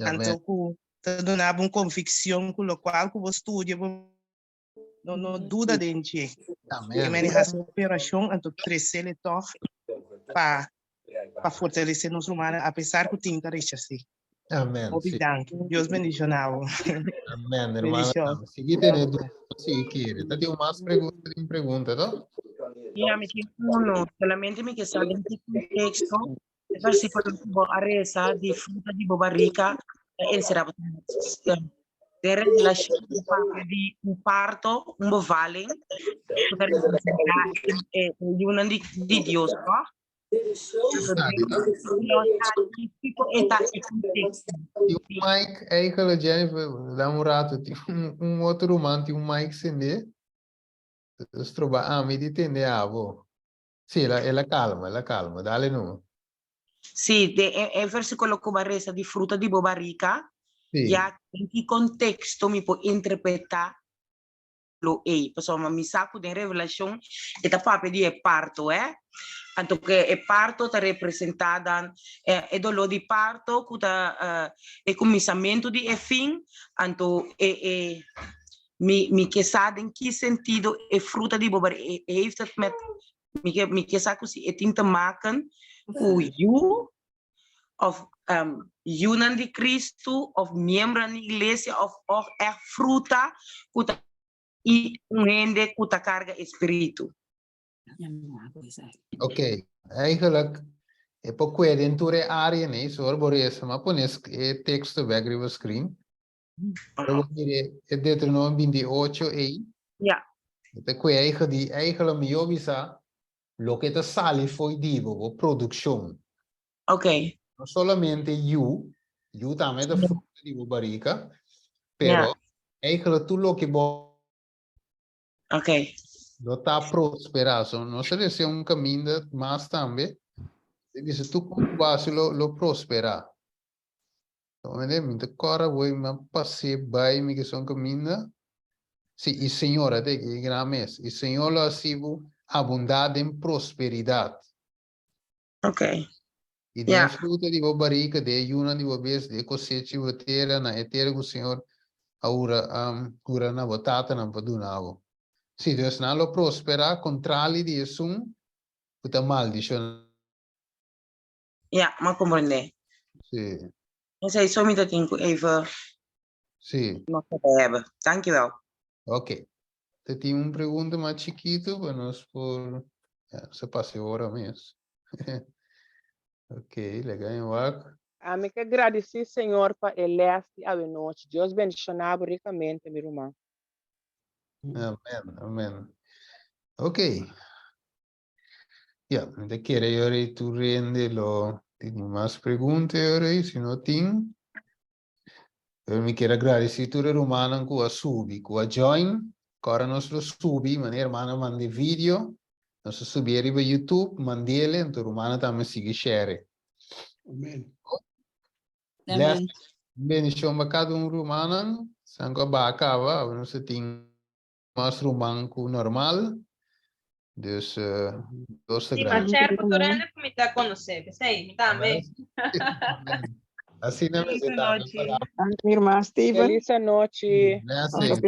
Anto cu ta duna bo un conviccion cu locual cu bo studia, bo no, no duda den dje. Amen. Meni haci operacion, anto trecele toch pa, pa fortalece nos rumannan, a pesar cu tin ta rechasi. Amen. Hopi Sí. danki. Dios bendiciona bo. Amen, hermano. Bendicion. Sigui tene duda, sigui kere. Ta tin mas pregunta, tin pregunta, to? Ja, mi tin uno. Solamente mi ke sa den ki konteksto e versíkulo ku bo a resa di fruta di bo barika ta enserá bo den relashon ku papia di un parto, un bevalling, ku ta representá e yunan di di Dios, no? Kiko e ta e konteksto? Tin un mic, eigenlijk Jennifer, dame un rato, tin un otro ruman tin un mic sende. Stroba ami di tende abo. Sí, el a, el a calma, el a calma. Dale numa. Sí, den e, e versículo ku bo a resa di fruta di bo barika, Sí. ya den ki konteksto mi por interpretá lo ei? Pasobra mi sa ku den Revelashon e ta papia di e parto, eh. Anto ku e parto ta representá dan e, e doló di parto ku ta eh, e kuminsamentu di e fin, anto e, e Mi, mi ke sa den ki sentido e fruta di bo bar e heeft het met, mi ke, mi ke sa ku si e tin te maken ku yu of um, yunan di Cristo of miembronan di iglesia of of echt fruta ku ta i un hende ku ta karga e spiritu. Ok, eigenlijk e por kue den tur e área nei, so ora bo resa, m'a pone e teksto bek riba screen. Ora bo mira e Deuteronomio 28 ei, e ta kue eigen di eigenlijk mi yo bisa loke ta sali fo'i di bo, bo produkshon. No solamente yu, yu tambe ta fruta di bo barika, pero eigenlijk tur loke bo Lo ta prosperá. So, nos a desea un kaminda mas tambe. E bisa tur ku bo hasi lo, lo prosperá. Mende, mi ta kòrda bo i mi a pas'é bai mi ke son kaminda. Sí, i Señor, a te ki gran mes. I Señor lo hasi bo abundá den prosperidat. I den e fruta di bo barika, den e yunan di bo bes, den e kosecha di bo tera, na e tera ku Señor a hura, hura na bo tatanan pa duna bo. Sí, dus nan lo prosperá kontrali di esun ku ta maldishoná. Ja, m'a komprendé. Sí. Esei so mi ta tin ku even Sí. nog te hebben. Dankjewel. Oké. Te tin un pregunta mas chikitu pa nos por ja, nos a pasa e ora mes. Oké, laga mi wak. Ami ke gradisí Señor pa e les di awenochi. Dios bendishoná bo rikamente, mi ruman. Amen, amen. Oké. Ja, mi ta kere yori tur hende lo tin mas pregunta yori, si no tin. Pero mi kier a gradisí tur e rumannan ku a subi, ku a join. Ku ora nos lo subi, manera hermano manda e video, nos a subié riba YouTube, mand'ele, anto rumannan tambe sigui share. Amen. Bless, bendishon pa kada un rumannan. San ku a baha kaba, awe nos a tin mas ruman ku normal. Dus Dios ta Sí, grandi. ma share ku tur hende ku mi ta konosé. P'esei, mi tambe. Asina mester ta. Mi hermano Steven. Feliz anochi. Blessing.